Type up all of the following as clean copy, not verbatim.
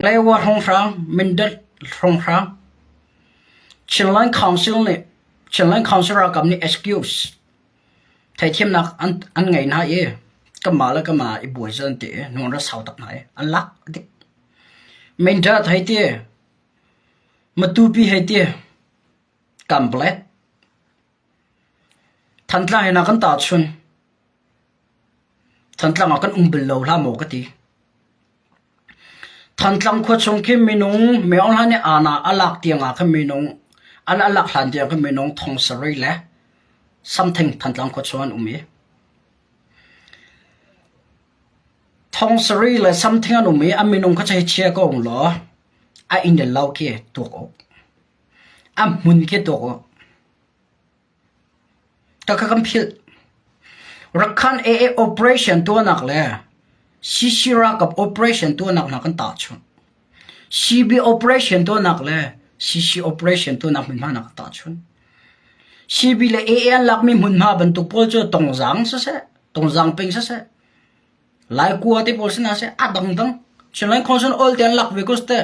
Kalawa hrawnghrang, Mindat hrawnghrang, Chinland Council nih Chinland Council ralkap nih excuse theithiamnak an ngei hna i kanmah le kanmah i buai cu an ti i nu an rak sau tak hna i an lak a dik. Mindat hei ti, Matupi hei ti, Kanpalet, Thantlang he na kan tahchun. Thantlang ah kan um bal lo hlah maw ka ti. Thantlang khua chung khi minung Myo Hla nih aana a lak tiang ah khan minung an a lak hlan tiang khan minung thong sarih le something Thantlang khua chung an um i thong sarih le something an um i a minung kha hei chia ko ung law a inn le lo khi tuak awk a hmun khi tuak awk. Ka kan philh. Rakhan AA operation tuahnak le CC ralkap operation tuahnak hna kan tahchunh. CB operation tuahnak le CC operation tuahnak hmunhma hna kan tahchunh. CB le AA an lakmi hmunhma bantuk pawl cu Tongzang siseh, Tongzang peng siseh, Laikua te pawl si hna seh, a dangdang. Chinland Council all te an lak ve ko te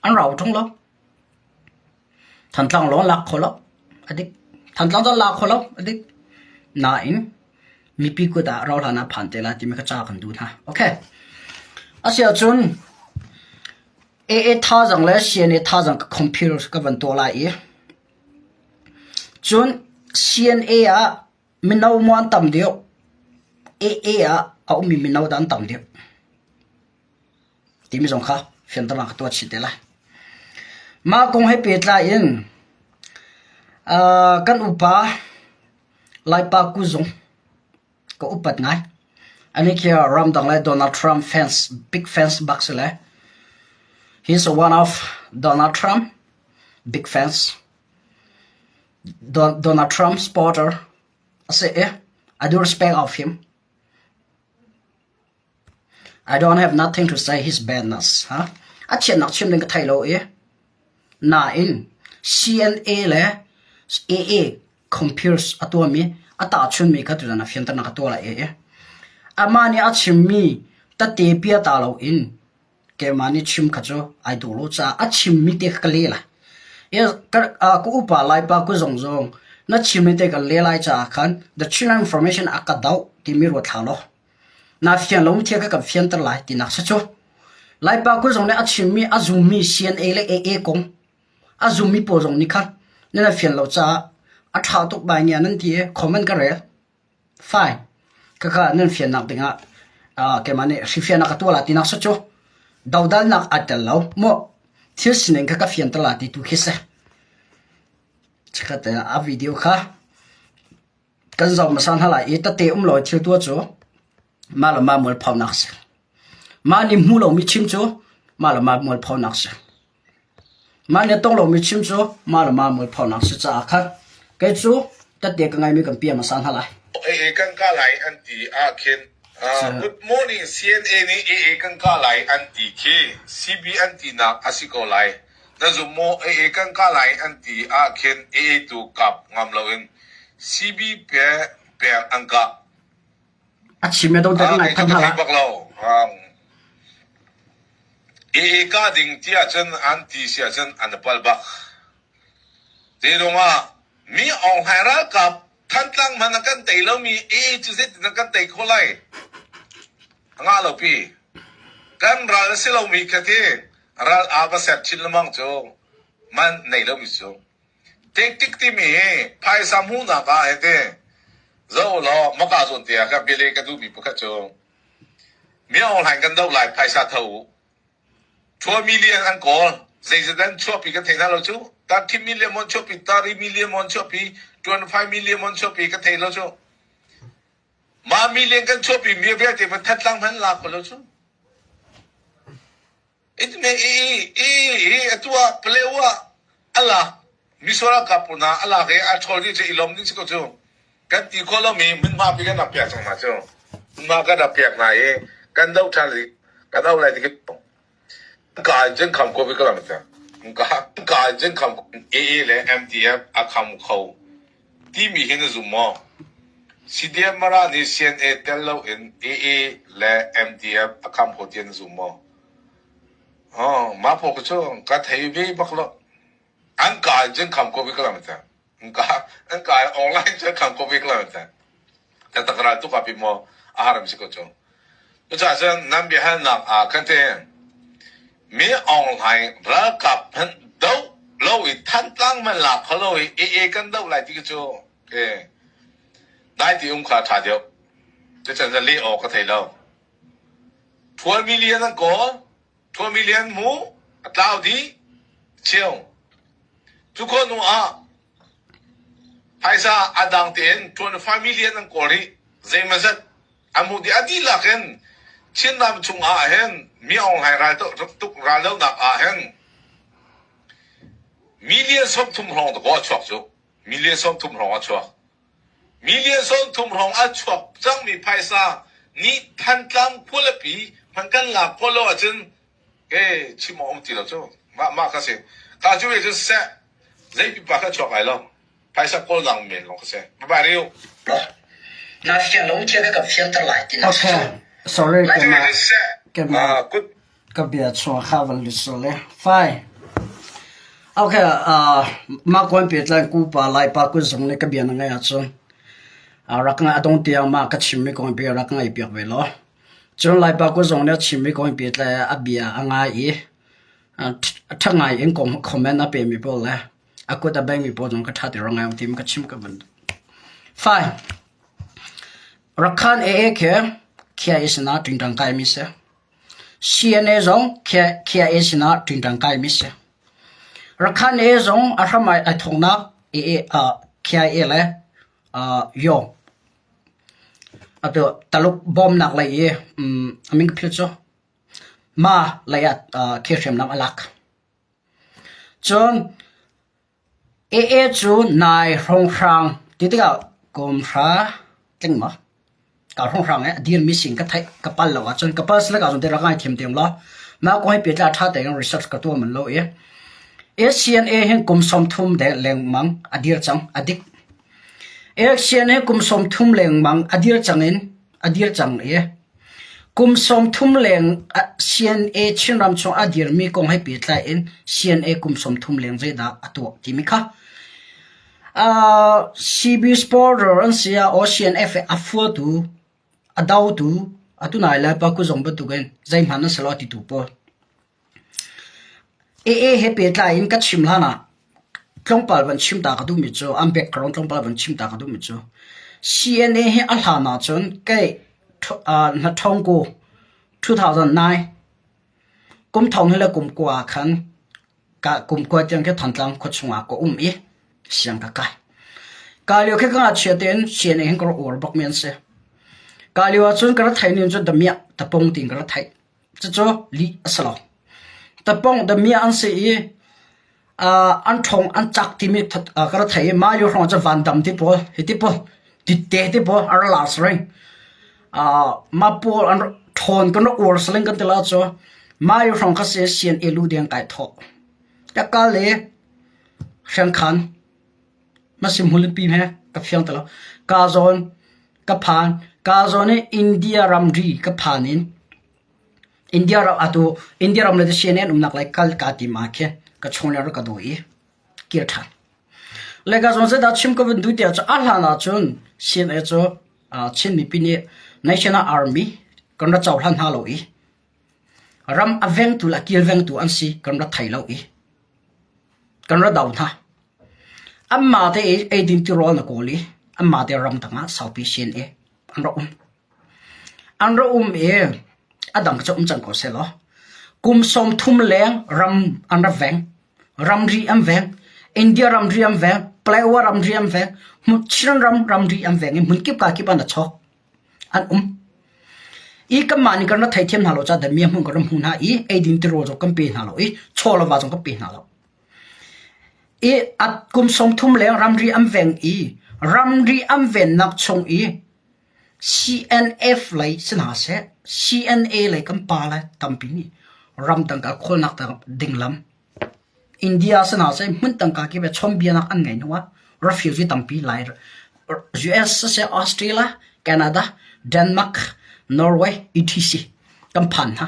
an rau ṭung lo. Thantlang lawng lak kho lo a dik. Thantlang cu lak kho lo a dik. Nain mipi kut ah rauhhlan ah phan te lai timi kha ca kan duh hna. Okay. Asiahcun AA thazaang le CNA thazaang ka compare ka van tuah lai i cun CNA ah mino maw an tam deuh AA ah a ummi mino dah an tam deuh. Timi zong kha fianternak ka tuah chih te lai. Mah kong he pehtlai in kan upa Laipa Kuzung ka upat ngai. Ani khi ramdang le Donald Trump fans, big fans bak si le. He's one of Donald Trump big fans. Donald Trump supporter. A si i I do respect of him. I don't have nothing to say his badness. Ha? A chiatnak chim ding ka thei lo i nain CNA le AA computers a tuahmi a tahchunmi kha tuzan ah fianternak ka tuah lai i amah nih a chimmi tete pia ta loin keimah nih chim kha cu ai duh lo caah a chimmi te kha ka leh lai. Ka upa Laipa ku zong zong na chimmi te ka leh lai caah khan the Chinland information a ka doh timi ruat hlah law. Na fian lomi thil kha kan fianter lai tinak si cu. Laipa kul zong nih a chimmi a zummi CNA le AA kong a zummi pawl zong nih khan nan i fian lo caah a ṭha tuk bai nia nan ti i comment ka rel. Fine. Khakha nan fiannak dingah keimah nih hrifiannak ka tuah la tinak si cu. Dodalnak aa tel lo. Maw thil sining kha ka fianter la ti tu khi si. Chikkhat a video kha Kan zoh hmasa hna lai i tete um lo thil tuah cu mah le mah mualphonak a si. Mah nih hmuh lomi chim cu mah le mah mualphonak a si. Mah nih tong lomi chim cu mah le mah mualphonak a si caah khan kei cu tete ka ngeimi kan piah hmasa hna lai. AA kan kah lai an ti ah khin good morning CNA nih AA kan kah lai an ti khi CB an tinak a si ko lai. Na zum maw? AA kan kah lai an ti ah khin AA tu kap ngam loin CB peng an kah. A chim e do te ngai than hala. Bak lo. AA kah ding ti ahcun an ti si ahcun an pal bak. Te dongah mi Aung Hlaing ralkap Thantlang hmanh a kan tei lomi AA cu zeitin an kan tei khawh lai? A ngah lo pi. Kan ral a si lomi kha ti ral aa va ser chin lengmang cu man nei lomi cu. Tactic timi hi phaisa hmuhnak ah he ti zoh law maka zawn te ah khan bialeh ka duhmi pakhat cu Mi Aung Hlaing kan doh lai phaisa tho u. Thua million an kawl. Zeizat an chuahpi kan thei hna lo cu. 30 million mon chuahpi, 30 million mon chuahpi, 25 million mon chuahpi kan thei lo cu. Mah million kan chuahpi mi vialte van Thantlang hmanh lak ko lo cu. Itme i i i atu ah Paleo ah a lak misual ralkap pawl hna a lak i a ṭhawl dih cu i lawm ding si ko cu. Kan ti khawh lomi hmunhma pi kan rak pek cang hna cu. Hmunhma kan rak pek hna i kan doh ṭhan kan doh lai ti ka in cun kham ko bi ka lam ta. Ka ka in cun kham AA le MTF a kham kho timi hi na zum maw? CDM Mara nih CNA tel loin AA le MTF a kham kho ti na zum maw? Oh, mah pawl cu ka thei ve bak lo. An ka in cun kham ko ve ka lam ta. An ka an ka online cun kham ko ve ka lam ta. Ta tak ral tu ka pi mo a haram si ko cu. Cucaah cun nan biahalnak ah khan te mi online ralkap hmanh do lo i Thantlang hmanh lak kho lo i AA kan do lai ti cu e dai ti um kha tha deuh. Cucan cun leh awk ka thei lo. 12 million an kawl. 12 million mu a tlau dih cheu. Cu khawh hnu ah phaisa a dang tein 25 million an kawl rih. Zeimazat an hmuh dih. A dihlak in Chinram chung ah hin Mi Aung Hlaing ral tuk raldohnak ah hin million 30 hrawng dakaw a chuak cu. Million 30 hrawng a chuak. Million 30 hrawng a chuak cangmi phaisa nih Thantlang khualipi hmanh kan lak khawh lo ahcun e chim awk um ti lo cu. Mah mah kha si. Ka cu ve cun seh zei pipa kha chuak ai lo. Phaisa kawl dang men lawng kha si. Bye bye Rio. Na fiang lo thil kha ka fianter lai ti na Okay, sorry Cu ve keimah cun seh keimah ah kut ka bia chuah kha van lut sual e. Fine. Okay, uh, mah kuan pehtlai ku pa lai pa ku zong nih ka bia na ngaih ahcun uh, rak ngai adong tiang mah ka chimmi kong bia rak ngai piak ve law. Cun lai pa ku zong nih a chimmi kong pehtlai a bia a ngai i ṭha ngai in comment a pemi pawl le a kut a bengmi pawl zong ka ṭha ti rang ngai tim ka chim ka van. Fine. Rakhan AA khe khia isina tingtang kai mi se. CNA zong KIA sinah ṭingṭang kaimi si. Rakhan AA zong a hram ai thawknak KIA le Yaw atu Taluk bawmnak lei i a min ka philh cu Ma lei ah khi hriamnam a lak. Cun AA cu nai hrawnghrang ti tikah kawmhra tling maw? Ka hrawnghrang i a dirmi sin ka theih ka pal lo ahcun ka pal silek ahcun ti rak ngaithiam te law. Mah kong hi pehtlai ṭha tein research ka tuah manh lo i ACNA hin kum 30 deng lengmang a dir cang a dik. ACNA kum 30 lengmang a dir cang in a dir cang i Kum 30 leng CNA Chinram chung a dirmi kong he pehtlai in CNA kum 30 leng zeidah a tuah timi kha CB supporter an si ah OCNF a fuatu a dotu atu nai lai pa kuzong bantukin zeihmanh an si lo titu pawl. AA he pehtlai in ka chim hlan ah tlawmpal van chim ta ka duhmi cu an background tlawmpal van chim ta ka duhmi cu CNA hi a hlan ahcun kei na ṭhawng ku 2009 kum thong hi le kum kua ah khan ka kum kua tiang khi Thantlang khua chungah ka um i siang ka kai. Ka lio khi ka ngakchia tein CNA hin ka rak uar bakmi an si. Ka lio ahcun ka rak theih ning cu damiah tapung tiin ka rak theih. Cucu lih a si lo. Tapong damiah an si i an ṭhawng an cak timi ka ra thei i mah lio hrawng cu vandam ti pawl hi ti pawl titte ti pawl a ra lar saring. Mah pawl an ṭhawn kan rak uar saling kan ti la cu mah lio hrawng kha si CNA lu deng kai thawh. Ka kal i Hriangkhan Masim Hulipi he ka fiang ti lo. Ka zawn ka phan. Ka zawn i India ramri ka phan in India ram atu India ram le CNN umnak lai kal ka tim ah khin ka chung le ka dawi i kir ṭhan. Le ka zawn zeidah chim ka vun duh tiah cu a hlan ah cun CNA cu Chin mipi nih National Army kan ra cohlan hna lo i ram a vengtu le a kilvengtu an si kan ra thei lo i kan ra do hna. Anmah te i eidin tirawl na kawl i anmah te ramdang ah saupi CNA an rak um. An rak um i a dang cu um cang ko sehlaw kum 30 leng ram an rak veng. Ramri an veng. India ramri an veng. Paletwa ramri an veng. Chin ram ramri an veng i hmun kip ka kip an a chawk. An um. I kanmah nih kan rak theithiam hna lo caah damiah hmun kan rak hmu hna i eidin tirawl zong kan pe hna lo i chaw le va zong kan pe hna lo. I a kum 30 leng ramri an veng i ramri an vennak chung i CNF lei si hna seh, CNA lei kan pa le tampi nih ramdang ah khawlnak ding lam India si hna seh hmun tangka kip he chawnbianak an ngei hnu ah refugee tampi lai US siseh Australia, Canada, Denmark, Norway etc. Kan phan hna.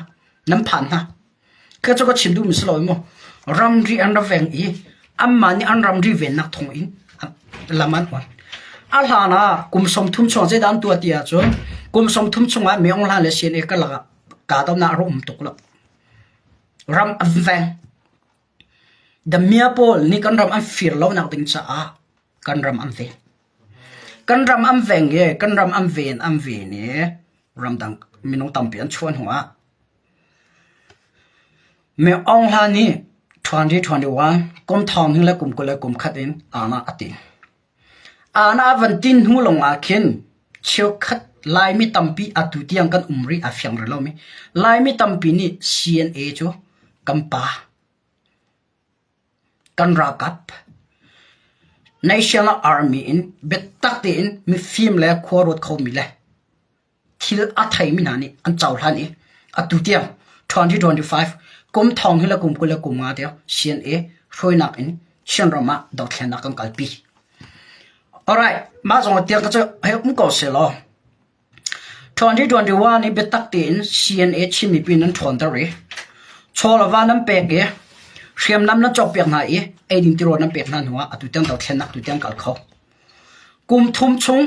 Nan phan hna. Ka cu ka chim duhmi si lo mu. Ramri an ra veng i anmah nih an ramri vennak thawng in lam an on. A hlan ah kum 30 chung zeidah an tuah ti ahcun kum 30 chungah Min Aung Hlaing le CNA karlak ah kahdohnak a rak um tuk lo. Ram an veng. Damia pawl nih kan ram an fir lonak ding caah kan ram an ven. Kan ram an veng i kan ram an ven an ven i ramdang minung tampi an chuah hnu ah Min Aung Hlaing nih 2021 kum thong hnih le kum 21 in aana a tin. Aana a van tin hnu lawng ah khin cheukhat Laimi tampi atu tiang kan um rih a fiang rih lomi Laimi tampi nih CNA cu kan pa, kan ralkap, National Army in biatak tein mifim le khua ruat khomi le thil a theimi hna nih an cohlan i atu tiang 2025 kum thong hi le kum 20 le kum nga tiang CNA hruainak in Chinram ah dothlennak kan kalpi. Alright, mah zong tiang ka cu hei um ko seh law 2021 i biatak tein CNA Chin mipi nan ṭhawnter i chaw le va nan pek i hriamnam nan cawkpiak hna i eidin tirawl nan pek hna hnuah atu tiang dothlennak tu tiang kal kho. Kum thum chung,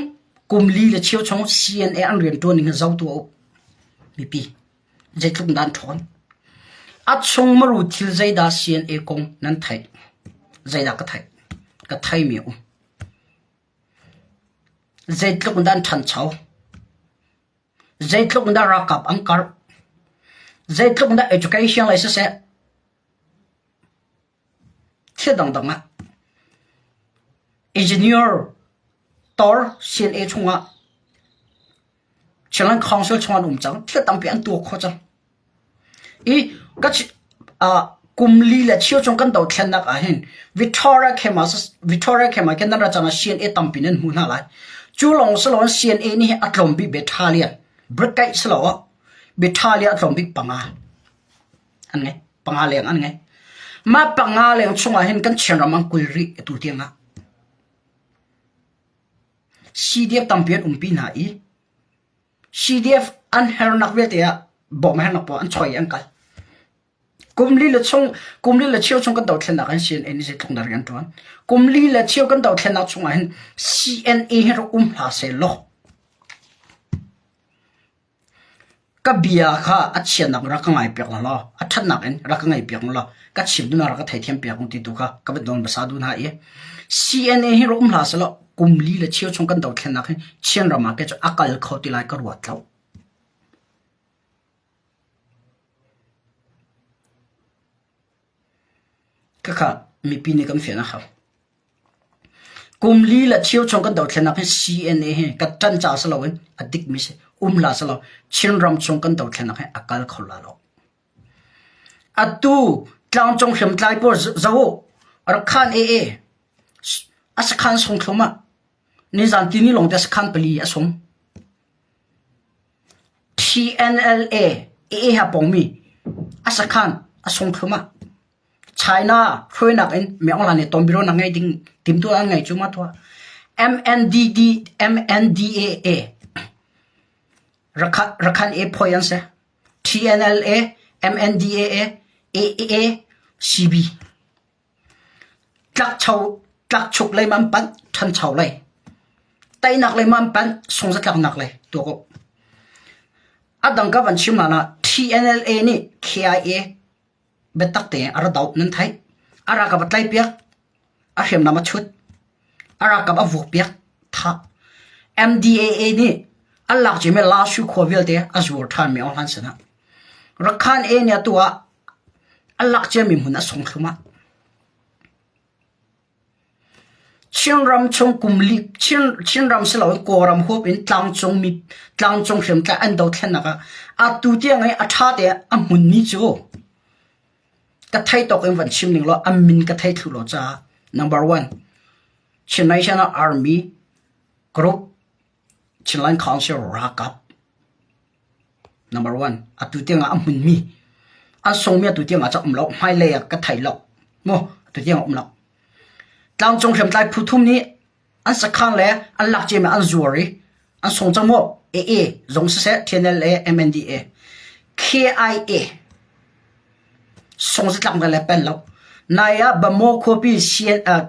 kum li le cheu chung CNA an rianṭuan ning hi zoh tuah u. Mipi, zeitluk dah an ṭhawn. A chung maru thil zeidah CNA kong nan theih? Zeidah ka theih? Ka theimi a um. Zeitluk dah an ṭhancho? Zeitluk dah ralkap an karh? Zeitluk dah education lei siseh, Thil dangdang ah engineer tor CNA chungah Chinland Council chungah an um cang. Thil tampi an tuah khawh cang. I ka kum li le cheu chung kan dothlennak ah hin Victoria Camp ah Victoria Camp ah khin nan ra cang ah CNA tampi nan hmu hna lai. Cu lawng si loin CNA nih a tlawm bik battalion brigade si lo battalion a tlawm bik panga an ngei. Panga leng an ngei. Mah panga leng chungah hin kan Chinram an kul rih atu tiangah. CDF tampi an umpi hna i CDF an hernak vialte ah bawm hernak paoh an choi i an kal. Kum li le chung kum li le cheu chung kan dothlennak hin CNA nih zeitluk dah rian ṭuan. Kum li le cheu kan dothlennak chungah hin CNA hi rak um hlah seh law Ka bia kha a chiatnak rak ka ngaipiak hna law a ṭhatnak in rak ka ngaihpiak hna law ka chim duhnak rak ka theithiam piak u ti tu kha ka van nawl hmasa duh hna i CNA hi rak um hlah sehlaw kum li le cheu chung kan dothlennak hi Chinram ah kei cu a kal kho ti lai ka ruat lo. Khakha mipi nih kan fian a hau. Kum li le cheu chung kan dothlennak hi CNA hi ka ṭan ca si loin a dikmi si. Um hlah selaw Chinram chung kan dothlennak hi a kal kho la lo. Atu tlangcung hriamtlai pawl zoh u. Rakhan AA a sakhan sung thlum ah nizan tini lawng te sakhan pali a sung. TNLA AA ha pongmi a sakhan a sung thlum ah China hruainak in Myanmar nih tonbiro nak ngei ding timhtuah an ngei cu ma tuah. MNDD MNDAA Rakhan Rakhan A phoi an si. TNLA MNDAA AAA CB Tlakcho tlakchuk lei man panh ṭhancho lei teinak lei man panh sungzatlaknak lei tuak u. A dang ka van chim hlan ah TNLA nih KIA biatak tein a ra doh nan theih. A ralkap a tlaihpiak, a hriamnam a chut, a ralkap a vuakpiak, thah. MDAA nih an lak cimi Lasu khua vialte a zuar ṭhanmi Aung Hlan sinah. Rakhan A nih atu ah an lak ciami hmun a sung thlum ah. Chinram chung kum li Chin Chinram si loin Kawlram huap in tlangcung mi tlangcung hriamtlai an dothlennak ah atu tiang i a ṭha te a hmunmi cu ka thei tawk in van chim ning law an min ka thei thlu lo caah number one Chin National Army Group Chinland Council ralkap Number one, atu tiangah a hmunmi an sungmi atu tiangah cak um lo, hmailei ah ka thei lo. Mu, atu tiangah um lo. Tlangcung hriamtlai phu thum nih an sakhan le an lak ciami an zuar i an sung cang mu. AA zong siseh, TNLA, MNDA, KIA. Songzatlak le pen lo. Nai ah Bamaw khuapi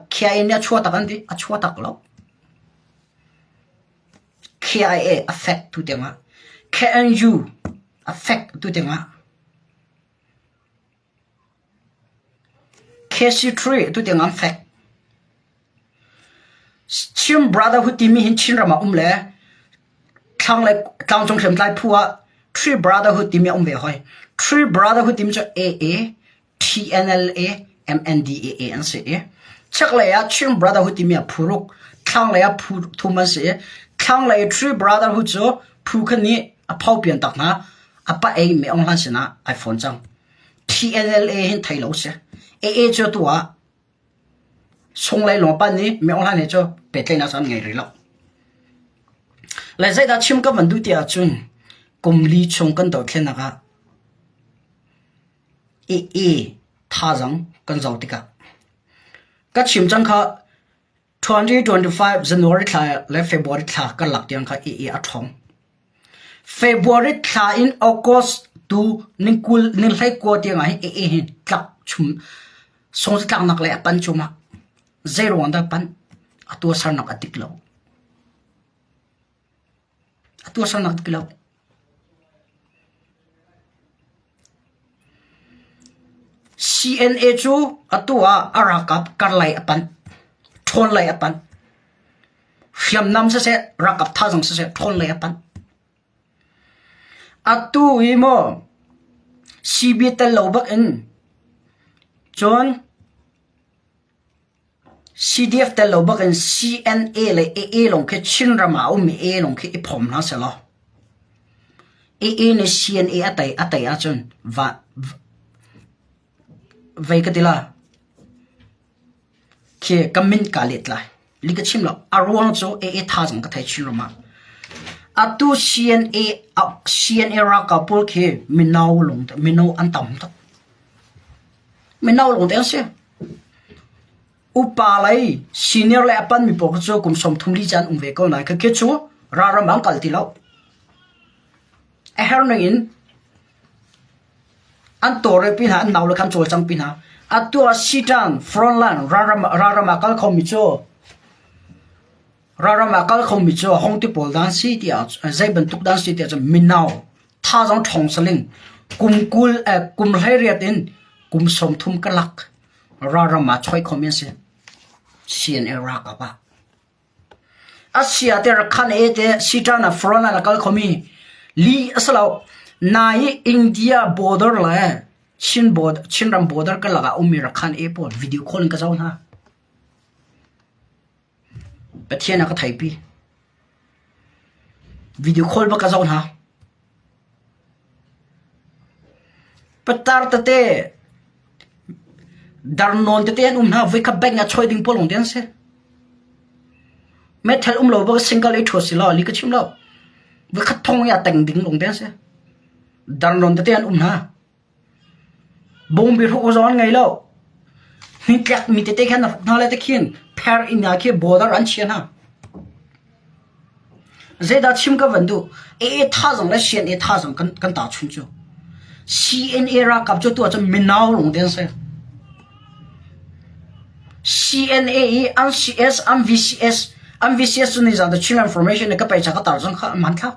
KIA nih a chuah tak an ti. A chuah tak lo. KIA a fek tu tiangah. KNU a fek tu tiangah. KC3 tu tiang an fek. Chin Brotherhood timi hin Chinram ah um le thlang le tlangcung hriamtlai phu ah Three Brotherhood timi a um ve hoi. Three Brotherhood timi cu AA, TNLA, MNDAA an si i chaklei ah Chin Brotherhood timi ah phu ruk, thlanglei ah phu thum an si i thlanglei Three Brotherhood cu phu khan nih a pho pian tak hna. A pa ei me ong hlan sinah ai phone cang. TNLA hin thei lo si. AA cu tu ah Sunglei lawngpan nih Myo Hlan he cu pehtlaihnak cu an ngei rih lo. Le zeidah chim ka van duh ti ahcun kum li chung kan dothlennak ah AA thazaang kan zoh tikah ka chim cang kha 2025 January thla le February thla karlak tiang kha AA a ṭhawng. February thla in August tu ning kul ning hlei kua tiang ah hin AA hi tlak chum sungtlaknak lei a pan cuahmah. Zei ruang dah pan? A tuahsernak a dik lo. A tuahsernak dik lo. CNA cu atu ah a ralkap karlei a panh. Ṭhawn lei a panh. Hriamnam siseh, ralkap thazaang siseh, ṭhawn lei a panh. Atu hi maw CB tel lo bak in cun CDF tel lo bak in CNA le AA lawng khi Chinram ah a ummi AA lawng khi i phawm hna sehlaw AA nih CNA a tei a tei ahcun va vei ka ti la. Khi ka min kaa let lai. Li ka chim lo. A ruang cu AA thazaang ka thei Chinram ah. Atu CNA CNA ralkap pawl khi mino lung mino an tam tuk. Mino lawng te an si. Upa lei senior le a panmi pawl cu kum 30 li caan um ve ko nain khakhi cu ralram an kal ti lo. A her ning in an tawlrel pi hna, an nau le kha an cawlcang pi hna. Atu ah Sitan frontline ralram ralram ah kal khomi cu ralram ah kal khomi cu hong ti pawl dan si tiah zei bantuk dan si tiah cun mino thazaang ṭhawng saling kum 20 kum 18 in kum 30 karlak ralram ah choi khomi an si. CNA ralkap ah. A sia te Rakhan e te Sitan ah frontline a kal khomi li a si lo. Nai India border le Chin border Chinram border karlak ah ummi Rakhan e pawl video call in ka zoh hna. Pathian a ka theipi. Video call bak ka zoh hna. Patar tete darnawn tete an um hna voikhat bank ah choi ding pawl lawng te an si. Meithal um lo bak single i ṭhuat si lo li ka chim lo. Voikhat thong i a teng ding lawng te an si. Darnawn tete an um hna. Bawngbi hruk zong an ngei lo. Hnitlek mi tete khan a hruk hna le te khin pher inn ah khi border an chia hna. Zeidah chim ka van duh? AA thazaang le CNA thazaang kan kan tahchunh cu. CNA ralkap cu tu ahcun mino lawng te an si. CNA i an CS, an VCS, an VCS cu nizaan the Chinland Information ka pei cha ka tar zong kha an hmanthlak.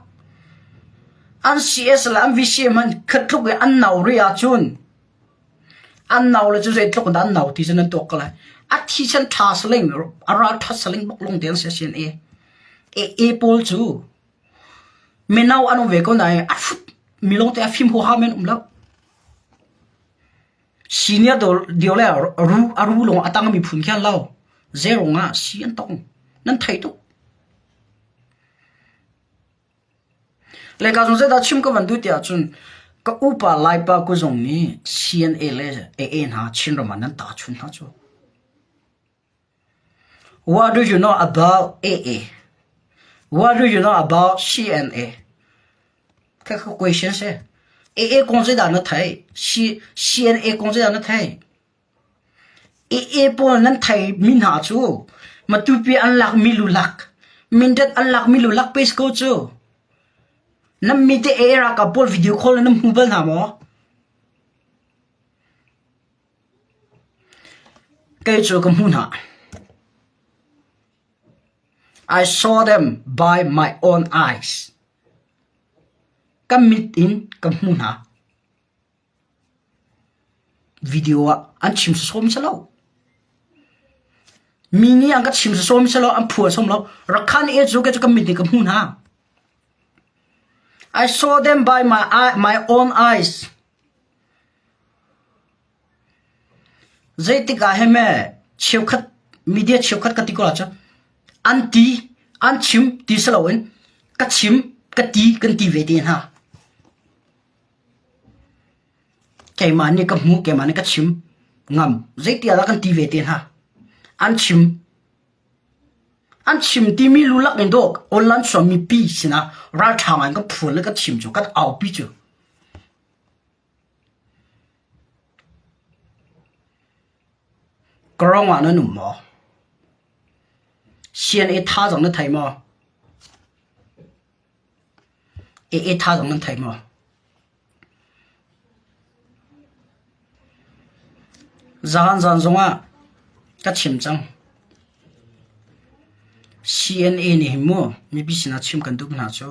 An CS le an VCA hmanh khat tluk i an nau rih ahcun an nau le cu zeitluk in dah an nau ti cu nan tuak ko lai. A thisen ṭha saling, a ral ṭhat saling bak lawng te an si CNA. AA pawl cu mino an um ve ko nain a hrut mi lawng te a fim huaha men um lo. Senior dio le ru a ru lawng a tang mi phun khi an lo. Zei ah si an tong. Nan thei tuk. Leka zong zeidah chim ka van duh tiah cun ka upa Laipa kuzung nih CNA le AA hna Chinram ah nan tahchun hna cu. What do you know about AA? What do you know about CNA? Ka ka question si. AA kong zeidah na theih? C CNA kong zeidah na theih? AA pawl nan theimi hna cu Matupi an lakmi lulak, Mindat an lakmi lulak pei si ko cu. Nan mi te AA ralkap pawl video call in nan hmu bal hna maw? Kei cu ka hmu hna. I saw them by my own eyes. Ka mit in ka hmu hna. Video ah an chim sawm si lo. Mi nih an ka chim sawm si lo, an phuan sawm lo. Rakhan e cu ke cu ka mit in ka hmu hna. I saw them by my eye, my own eyes. Zeitik ah he me cheukhat media cheukhat ka ti ko ahcun an ti an chim ti si loin ka chim ka ti kan ti ve te hna. Keimah nih ka hmuh, keimah nih ka chim ngam. Zeiti ah dah kan ti ve te hna? An chim. An chim timi lulak in dawh online chuah mipi sinah ralṭha ngai in kan phuan le kan chim cu, kan aupi cu. Ka ah nan um maw? CNA thazaang na thei maw? AA thazaang nan thei maw? Zahan zan zongah ka chim cang. CNA nih hin mu mipi sinah chim kan duh hna cu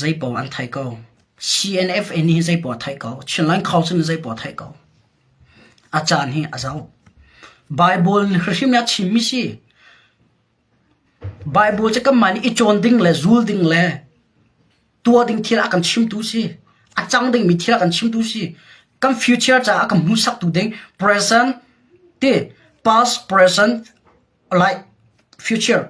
zeipaoh an thei ko. CNFA nih hin zeipaoh a theih ko. Chinland Council nih zeipaoh a theih ko. A caan hi a zoh. Bible hrimhrim nih a chimmi si. Baibal cu kanmah nih i cawn ding le zul ding le tuah ding thil a kan chimtu si. A cang dingmi thil a kan chimtu si. Kan future caah a kan hmuhsaktu ding present ti past, present, like future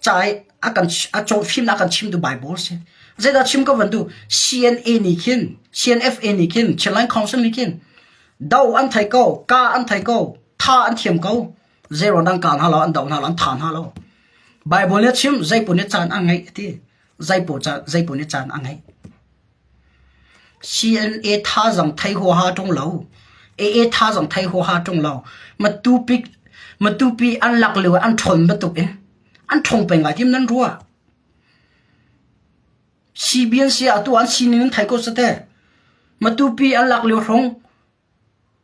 ca i a kan a caw fimnak a kan chimtu Baibal si. Zeidah chim ka van duh? CNA nih khin, CNFA nih khin, Chinland Council nih khin do an thei ko, ka an thei ko, tha an thiam ko. Zeiruang an kah hna lo, an doh hna lo, an thah hna lo. Baibal nih a chim, zeipaoh nih caan a ngeih a ti. Zeipaoh caan, zeipaoh nih caan a ngeih. CNA thazang thei huaha ṭung lo. AA thazang thei huaha ṭung lo. Matupi, matupi an lak lio an ṭhawn bantuk in an ṭhawng peng lai tim nan ruah. CBNC ah tu an sining in thei ko sate. Matupi an lak lio hrong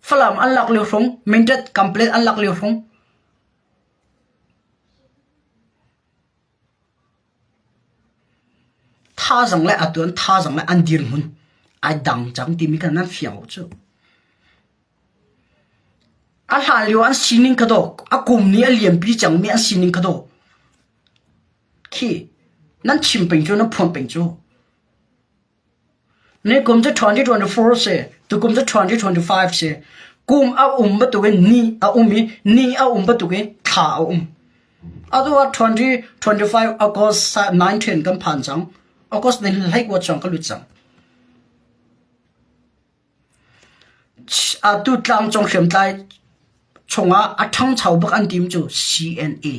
Falam an lak lio hrawng, Mindat Kample an lak lio hrawng. Thazang le atu an thazang le an dirhmun ai dang cang timi kha nan fiang lo cu. A hlan lio an sining kha dawh, a kum nih a liampi cangmi an sining kha dawh. Khi nan chim peng cu nan phuan peng cu. Nikum cu 2024 si, tukum cu 2025 si. Kum a um bantukin ni a um i ni a um bantukin thla a um. Atu ah 2025 August 19 kan phan cang. August ni hlei chung ka lut cang. Atu tlangcung hriamtlai chungah a ṭhangcho bak an tim cu CNA.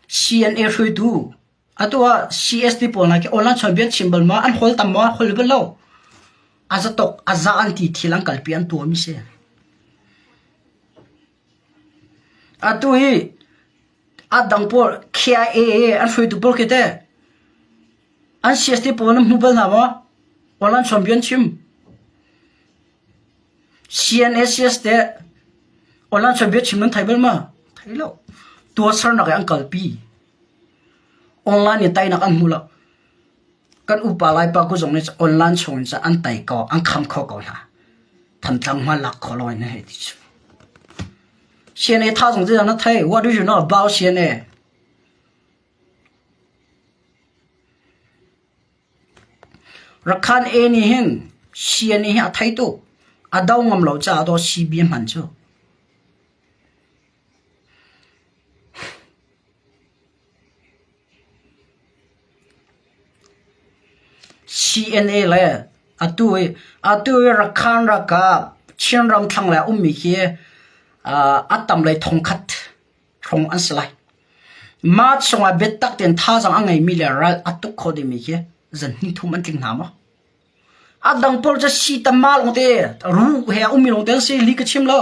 CNA hruaitu Atu ah CST pawl hna khi online chawnbia an chim bal maw? An hawl tam maw? Hawl bal lo. A za tok, a za an ti thil an kalpi an tuahmi si. Atu hi a dang pawl KIA an hruaitu pawl khi teh an CST pawl nan hmu bal hna maw? Online chawnbia an chim. CNSCS teh online chawnbia chim nan thei bal ma? Thei lo. Tuahsernak i an kalpi. Online in teinak an hmu lo. Kan upa Laipa ku zong nih online chung in an tei ko, an kham kho ko hna. Thantlang hma lak kho lo in hei ti cu. CNA tha zong zeidah na thei? What do you know about CNA? Rakhan A nih hin CNA hi a thei tuk. A do ngam lo caah daw CB hman cu. CNA le atu i atu i Rakhan ralkap Chinram thlanglei a ummi khi a tamlei thongkhat hrawng an si lai. Mah chungah biatak tein thazaang a ngeimi le ral a tuk kho dingmi khi zan hnih thum an tling hna maw? A dang pawl cu si tam ma lawng te ru he a ummi lawng te an si li ka chim lo.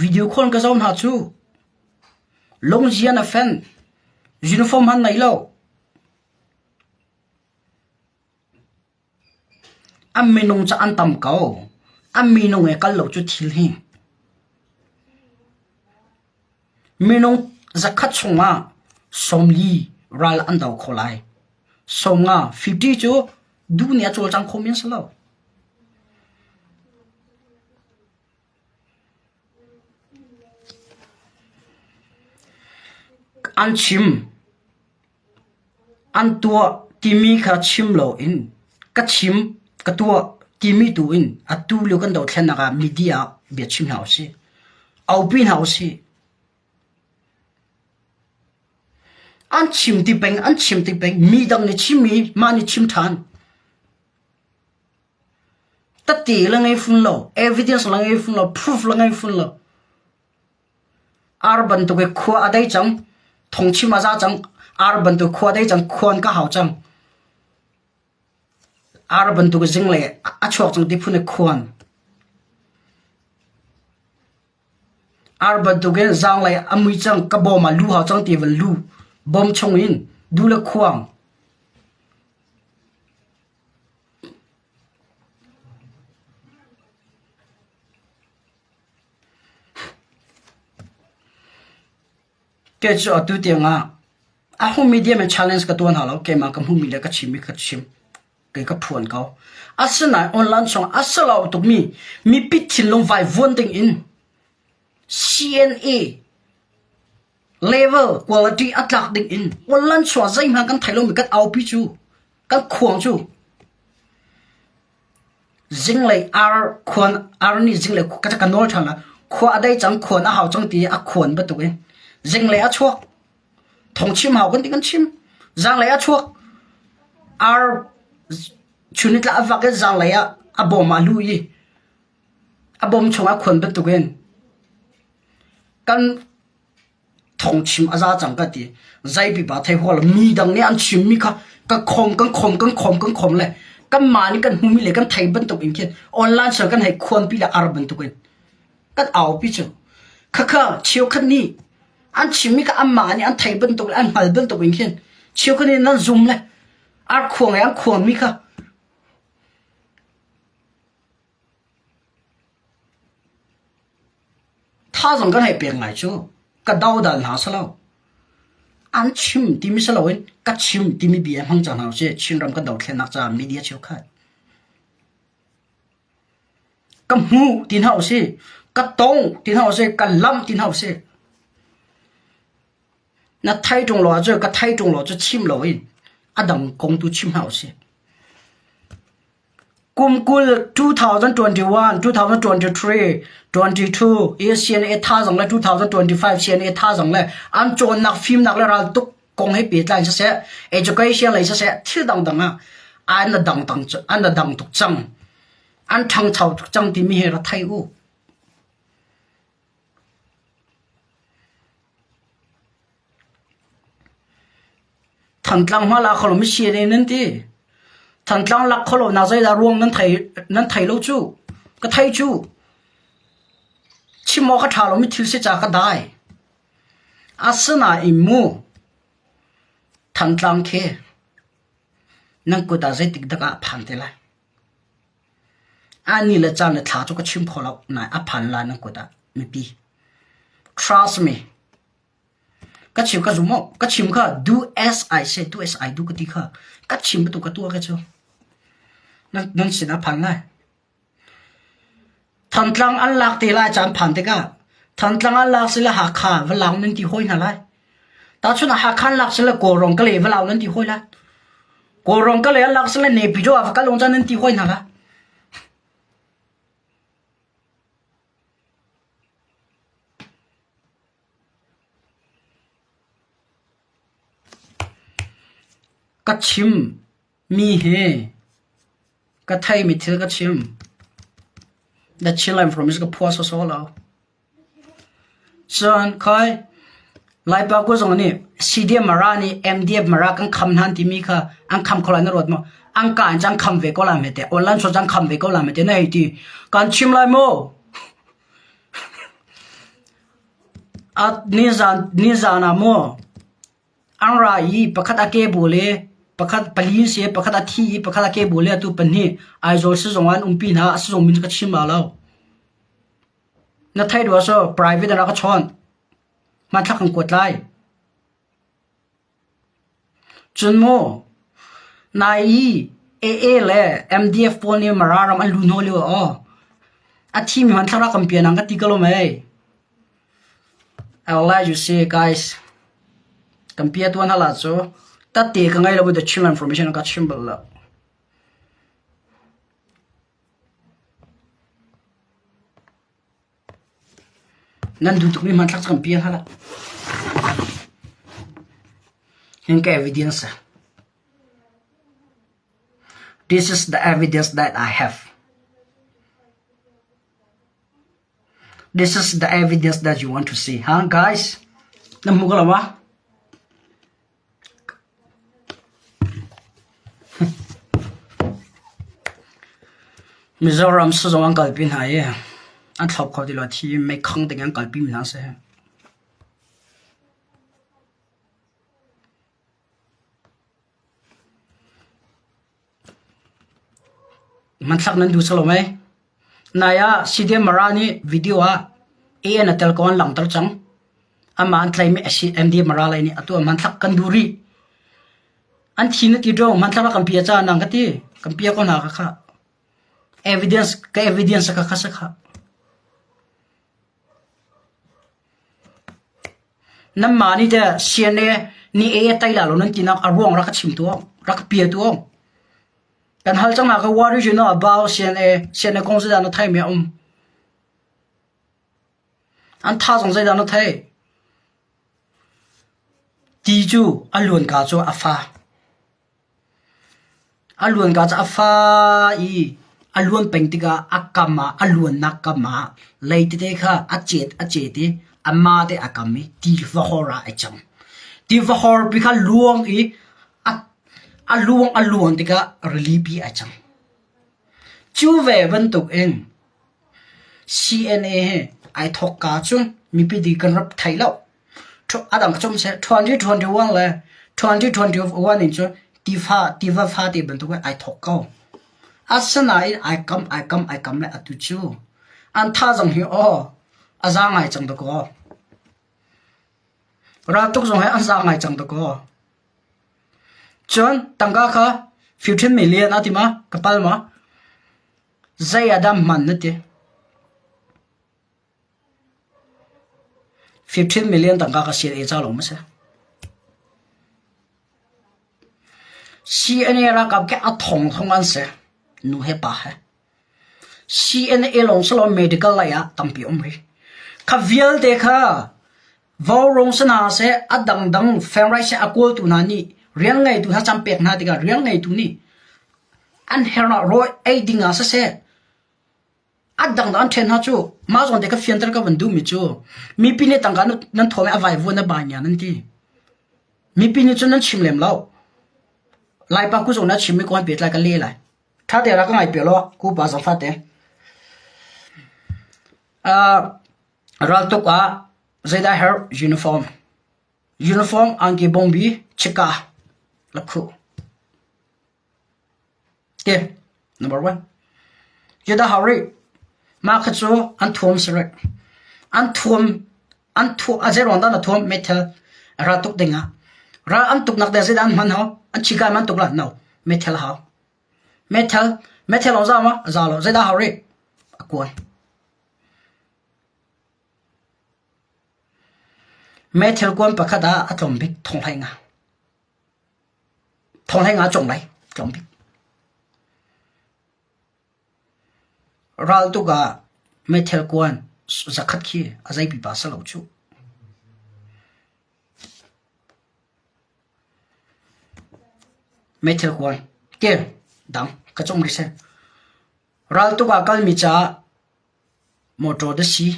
Video call ka zoh hna cu lungzian a fen. Uniform han nei lo. An minung cu an tam ko. An minung he kal lo cu thil hi. Minung zakhat chungah 40 ral an do kho lai. 50, 50 cu duh nih a cawlcang kho men si lo. An chim, an tuah timi kha chim loin ka chim, ka tuah timi tu in atu lio kan dothlennak ah media ah bia chim hna usih. Aupi hna usih. An chim ti peng, an chim ti peng, mi dang nih chimmi mah nih chim ṭhan. Tette la ngei fun lo, evidence la ngei fun lo, proof la ngei fun lo. Ar bantuk i khua a dei cang, thongchim a za cang, ar bantuk khua dei cang, khuan ka hau cang. Ar bantuk zinglei a chuak cang ti phun i khuan. Ar bantuk in zaanglei a mui cang, ka bawm ah lu hau cang ti van lu. Bawm chung in du le khuang. Kei cu atu tiangah a hung media in challenge ka tuan hna lo. Keimah ka hmuhmi le ka chimmi ka chim. Kei ka phuan ko. Asinain online chung a si lo tukmi mipi thinlung vaivuan ding in CNA level quality a tlak ding in online chuah zeihmanh kan thei lomi kan aupi cu kan khuang cu zinglei ar khuan ar nih zinglei ka ka nawl ṭhan la khua a dei cang khuan a hau cang ti a khuan bantuk in zinglei a chuak thongchim hau kan ti kan chim zanglei a chuak ar chunitla a vak i zanglei ah a bawm ah lu i a bawm chung ah khuan bantuk in kan thongchim a za cang ka ti. Zei pipa thei hual mi dang nih an chimmi kha ka khom kan khom kan khom kan khom le kanmah nih kan hmumi le kan thei bantuk in khin online sal kan hei khuanpi le ar bantuk in kan aupi cu khakha cheukhat nih an chimmi kha anmah nih an thei bantuk le an hngal bantuk in khin cheukhat nih nan zum le ar khuang i an khuanmi kha Tha zong kan hei pek ngai cu. Ka dodal hna si lo. An chim timi si loin ka chim timi bia hmang cang hna usih. Chinram kan dothlennak caah media cheukhat. Ka hmu ti hna usih. Ka tong ti hna usih. Ka lamh ti hna usih. Na thei ṭung lo ahcun ka thei ṭung lo cu chim loin a dang kong tu chim hna usih. Kum 20, 2021, 2023, 22 ASEAN thazaang le 2025 CNA thazaang le an cawnnak fimnak le raltuk kong he pehtlai in siseh, education lei siseh, thil dangdang ah an dang an dang tuk cang. An ṭhangcho tuk cang timi hi ra thei u. Thantlang hma la kho lomi CNA nan ti. Thantlang lak kho lonak zeidah ruang nan thei nan thei lo cu. Ka thei cu. Chim awk a ṭha lomi thil si ca ka dai. Asinain mu Thantlang khi nan kut ah zeitik dak ah a phan te lai. A ni le caan le thla cu ka chim kho lo nain a phan lai nan kut ah mipi. Trust me. Ka chim ka zum ka chim kha do as I say do as I do ka ti kha ka chim bantuk ka tuah ka cu. Nan nan sin ah phan lai. Thantlang an lak te lai caan phan tikah Thantlang an lak sile Hakha va lau nan ti hoi hna lai. Tahchun ah Hakha an lak sile Kawlrong ka le va lau nan ti hoi lai. Kawlrong ka le an lak sile Naypyidaw ah va kal ung nan ti hoi hna lai. Ka chim mi hi ka theimi thil ka chim. The chill I'm from is ka phua sawsawh lo. Cun khoi Laipa ku zong nih CDM Mara nih MDF Mara kan kham hnan timi kha an kham kho lai na ruat maw? An ka in cang kham ve ko lai hme te. Online so cang kham ve ko lai hme te na hei ti. Kan chim lai maw? Nizan ah maw an ra i pakhat a ke bul i. Pakhat pali si pakhat a thi i pakhat a kebu le atu pahnih Aizawl sizung ah an umpi hna. A sizung min cu ka chim la lo. Na theih duh ahcun private in rak ka chawn. Hmanthlak kan kuat lai. Cun mu, nai i AA le MDF pawl nih Mara ram an luh hnawh lio ah aw, a thimi hmanthlak rak kan pian ang ka ti ko lo mei. I will let you see guys. Kan pia tuan hala cu tate ka ngei lo the Chinland information ka chim bal lo. Nan duh tukmi hmanthlak cu kan pial hala. Hin ka evidence. This is the evidence that I have. This is the evidence that you want to see, huh guys? Na hmu ko lo ma? Mizoram sizung an kalpi hna i an thlop kho ti lo thi meikhang ding an kalpi mi hna a si. Hmanthlak nan duh lo mei? Nai ah CDM Mara nih video ah AN a tel ko an langhter cang. Amah an tlaimi a si MD Mara lei nih atu ah hmanthlak kan duh rih. An thi na ti ṭo hmanthlak ah kan pia ca nang ka ti. Kan pia ko hna ka kha. Evidence ka evidence ka kha sa kha. Nanmah nih teh CNA nih A a tei la lo nan tinak a ruang rak ka chim tuah, rak ka pia tuah. Kan hal cang ka what do you know about CNA? CNA kong zeidah na thei mi a um? An tha zong zeidah na thei? Ti cu a luan ka cu a fa. A luanka cu a fa i a luan peng tikah a kam ah a luannak kam ah lei tete kha a cet a cet i a ma te a kam i tiva hor ah ai cang. Tiva hor pi kha luang i a luang a luan tikah rili pi ai cang. Cu ve bantuk in CNA hi ai thawkka cun mipi di kan rak thei lo. A dang ka seh 2021 le 2021 in cun tiva tiva fate bantuk in ai thawk ko. Asinain ai kam ai kam ai kam le atu cu an thazaang hi aw a za ngai cang dakaw. Raltuk zong hi an za ngai cang dakaw. Cun tangka kha 15 million a ti ma ka pal ma? Zei ah dah hman na ti? 15 million tangka ka sian e ca lawng ma si. CNA ralkap khi a thong thong an si. Nu he pa he. CNA lawng si lo medical lei ah tampi um rih. Kha vialte kha vaurawng si hna seh, a dangdang fengrai seh a kawltu hna nih rian ngeitu hna cam pek hna tikah rian ngeitu nih an hernak rawi ei ding ah siseh, A dangdang an ṭhen hna cu mah zawn te ka fianter ka van duhmi cu mipi nih tangka nan thawm i a vaivuan a ba nia nan ti. Mipi nih cun nan chim lem lo. Laipa ku zong na chimmi ko an pehtlai ka le lai. Ṭha te rak ka ngai pe law ku pa zong fate. Uh, raltuk ah zeidah herh uniform. Uniform angki bongbi chika lakhu. Ti number one. Judah hau rih. Mah kha cu an thuam si rih. An thuam an thu a zei ruang dah na thuam meithal ral tuk ding ah. Ral an tuknak ding zeidah an hman hau? An chika in an tuk la? No. Meithal hau. Meithal meithal lawng za ma? Za lo. Zeidah hau rih? A kuan. Meithal kuan pakhat ah a tlawm bik thong hlei nga. Thawnghlei nga cawng lai tlawm bik. Raltuk ah meithal kuan zakhat khi a zei pipa si lo cuh. Meithal kuan ke dang ka cawng rih seh. Raltuk ah kalmi caah motor dasi,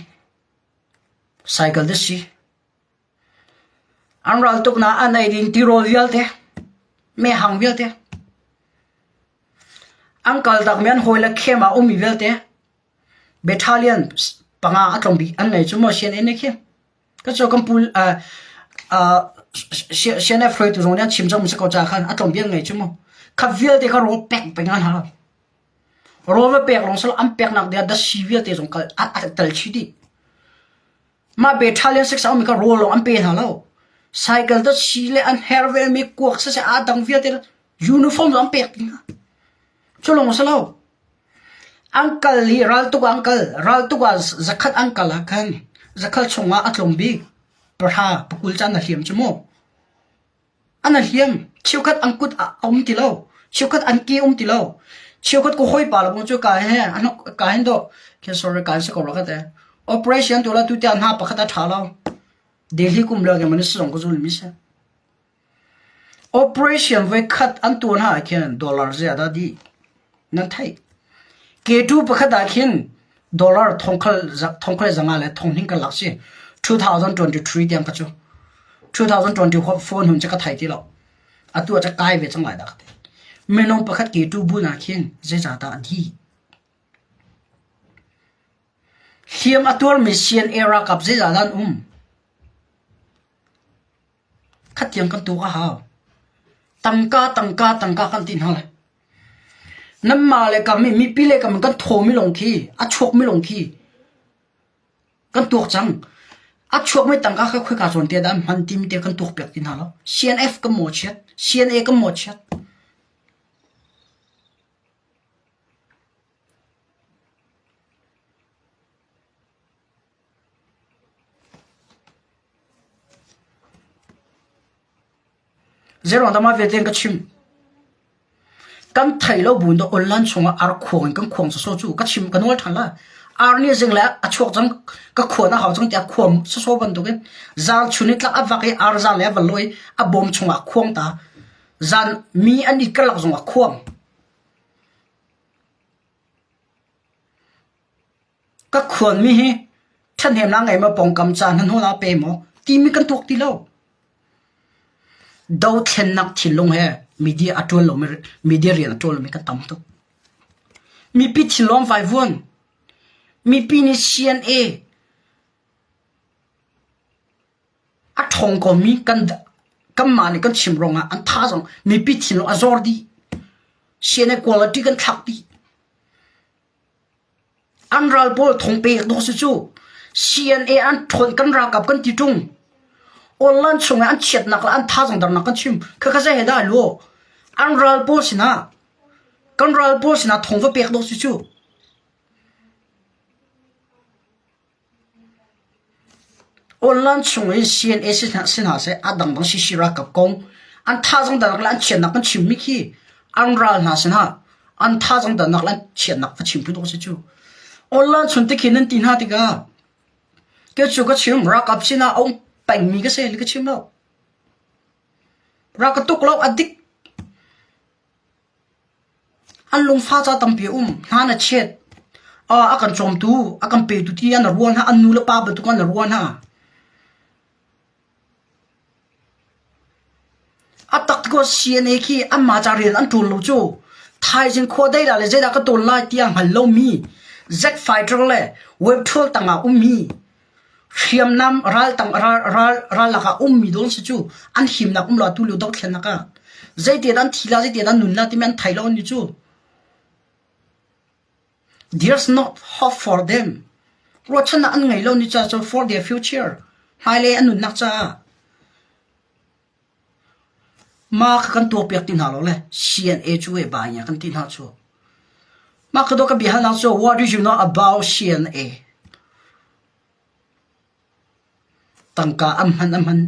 cycle dasi, An raltuknak an ei ding tirawl vialte, mehhang vialte, an kaltakmi an hawile khem ah ummi vialte, battalion panga a tlawm bik an ngei cu maw CNN nih khin. Ka cu kan pu CNF hruaitu zong nih an chim cang si ko ca khan a tlawm bia ngei cu mu. Kha vialte kha rawl pek peng an hau. Rawl va pek lawng silo an peknak ding ah datsi vialte zong kal a tel chih dih. Mah battalion 6 a ummi kha rawl lawng an pe hna lo. Cycle datsi le an her velmi kuak siseh aa dang vialte uniform zong an pek dih hna. Cu lawng si lo. An kal i raltuk ah an kal. Raltuk ah zakhat an kal ah khan zakhat chungah a tlawm bik pahra pakul caan a hliam cu mu. An a hliam. Cheukhat an kut a um ti lo. Cheukhat an ke um ti lo. Cheukhat ku hawipa le bang cu ka he ka hin dawh. Khin sorry ka si ko ra ka te. Operation tu la tu tiang hna pakhat a ṭha lo. Delhi kum le ke man si zong ka zul mi si. Operation voikhat an tuah hna ah khin dollar zei ah dah dih? Nan theih. K2 pakhat ah khin dollar thongkhal zanga le thonghning kan lak si. 2023 tiang ka cu. 2024 hun cu ka thei ti lo. Atu ah ca kai ve cang lai dah ka ti. Minung pakhat K2 bun ah khin zeicah dah a dih? Hliam a tuarmi CNA ralkap zeizah dah an um? Khatiang kan tuak a hau. Tangka, tangka, tangka kan ti hna lai. Nanmah le kam i mipi le kam kan thawmi lawng khi, a chuakmi lawng khi kan tuak cang. A chuakmi tangka kha khoika zawn te dah an hman timi te kan tuakpiak ti hna lo. CNF kan mawhchiat, CNA kan mawhchiat. Zeiruang dah mah vialte ka chim? Kan thei lo buin dah online chungah ar khuang in kan khuang sawsawh cu ka chim ka nawl ṭhan lai. Ar nih zing le a chuak cang ka khuan a hau cang tiah khuam sawsawh bantukin zan chun i tlak a vak i ar zan le a va lawi a bawm chungah khuang ta. Zan mi an it karlak zongah khuang. Ka khuanmi hi ṭhahnemnak ngei maw pawngkam ca hnahnawh ah pe maw timi kan tuak ti lo. Dothlennak thinlung he media a ṭuan lomi media rian a ṭuan lomi kan tam tuk. Mipi thinlung vaivuan. Mipi nih CNA a ṭhawng komi kan kanmah nih kan chim ruangah an thazaang mipi thinlung a zor dih. CNA quality kan thlak dih. An ral pawl thong pek dawh si cu. CNA an ṭhawn kan ralkap kan ti ṭung. Online chung ah an chiatnak le an thazaang dernak kan chim. Khakha zei he dah lu? An ral pawl sinah kan ral pawl sinah thong va pek dawh si cu. Online chung i CNA si hna seh, a dangdang CC ralkap kong, an thazaang darnak le an chiatnak kan chimmi khi an ral hna sinah an thazaang darnak le an chiatnak va chim phu dawh si cu. Online chung tikhin nan ti hna tikah kei cu ka chim ralkap sinah a um pengmi ka si ka chim lo. Ral ka tuk lo a dik. An lungfah ca tampi a um. Hna na chet. A kan cawmtu, a kan petu ti an ruah hna, an nu le pa bantuk an ruah hna. A tak ko CNA khi anmah ca rian an ṭuan lo cu. Thaizing khua dei la le zeidah ka tawn lai tiah hngal lomi Z fighter le web tool tangah ummi Hriamnam raltang rallak ah ummi dawh an si cu an himnak um lo atu lio dothlennak ah zeitiah an thi la zeitiah an nun la timi an thei lo an cu. There's not hope for them. Ruahchannak an ngei lo ni ca cu for their future. Hmailei an nunnak caah. Mah kha kan tuahpiak ti hna lo le CNA cu e ba kan ti hna cu. Mah ka dawh ka biahalnak cu what do you know about CNA? Tangka an hman an hman.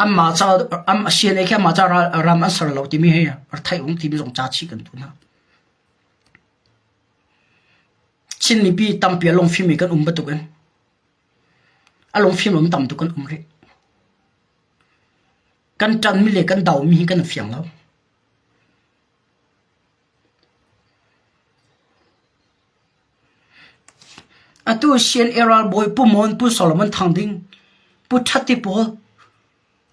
Anmah ca am CNA khi anmah ca ram an ser lo timi hi theih um timi zong ca chih kan tu hna. Chin mipi tampi a lungfim i kan um bantuk in A lungfim um tam tuk kan um rih. Kan ṭanmi le kan domi hi kan i fiang lo. Atu CNA ralbawi Pu Mon, Pu Solomon Thang Ding, Pu That ti pawl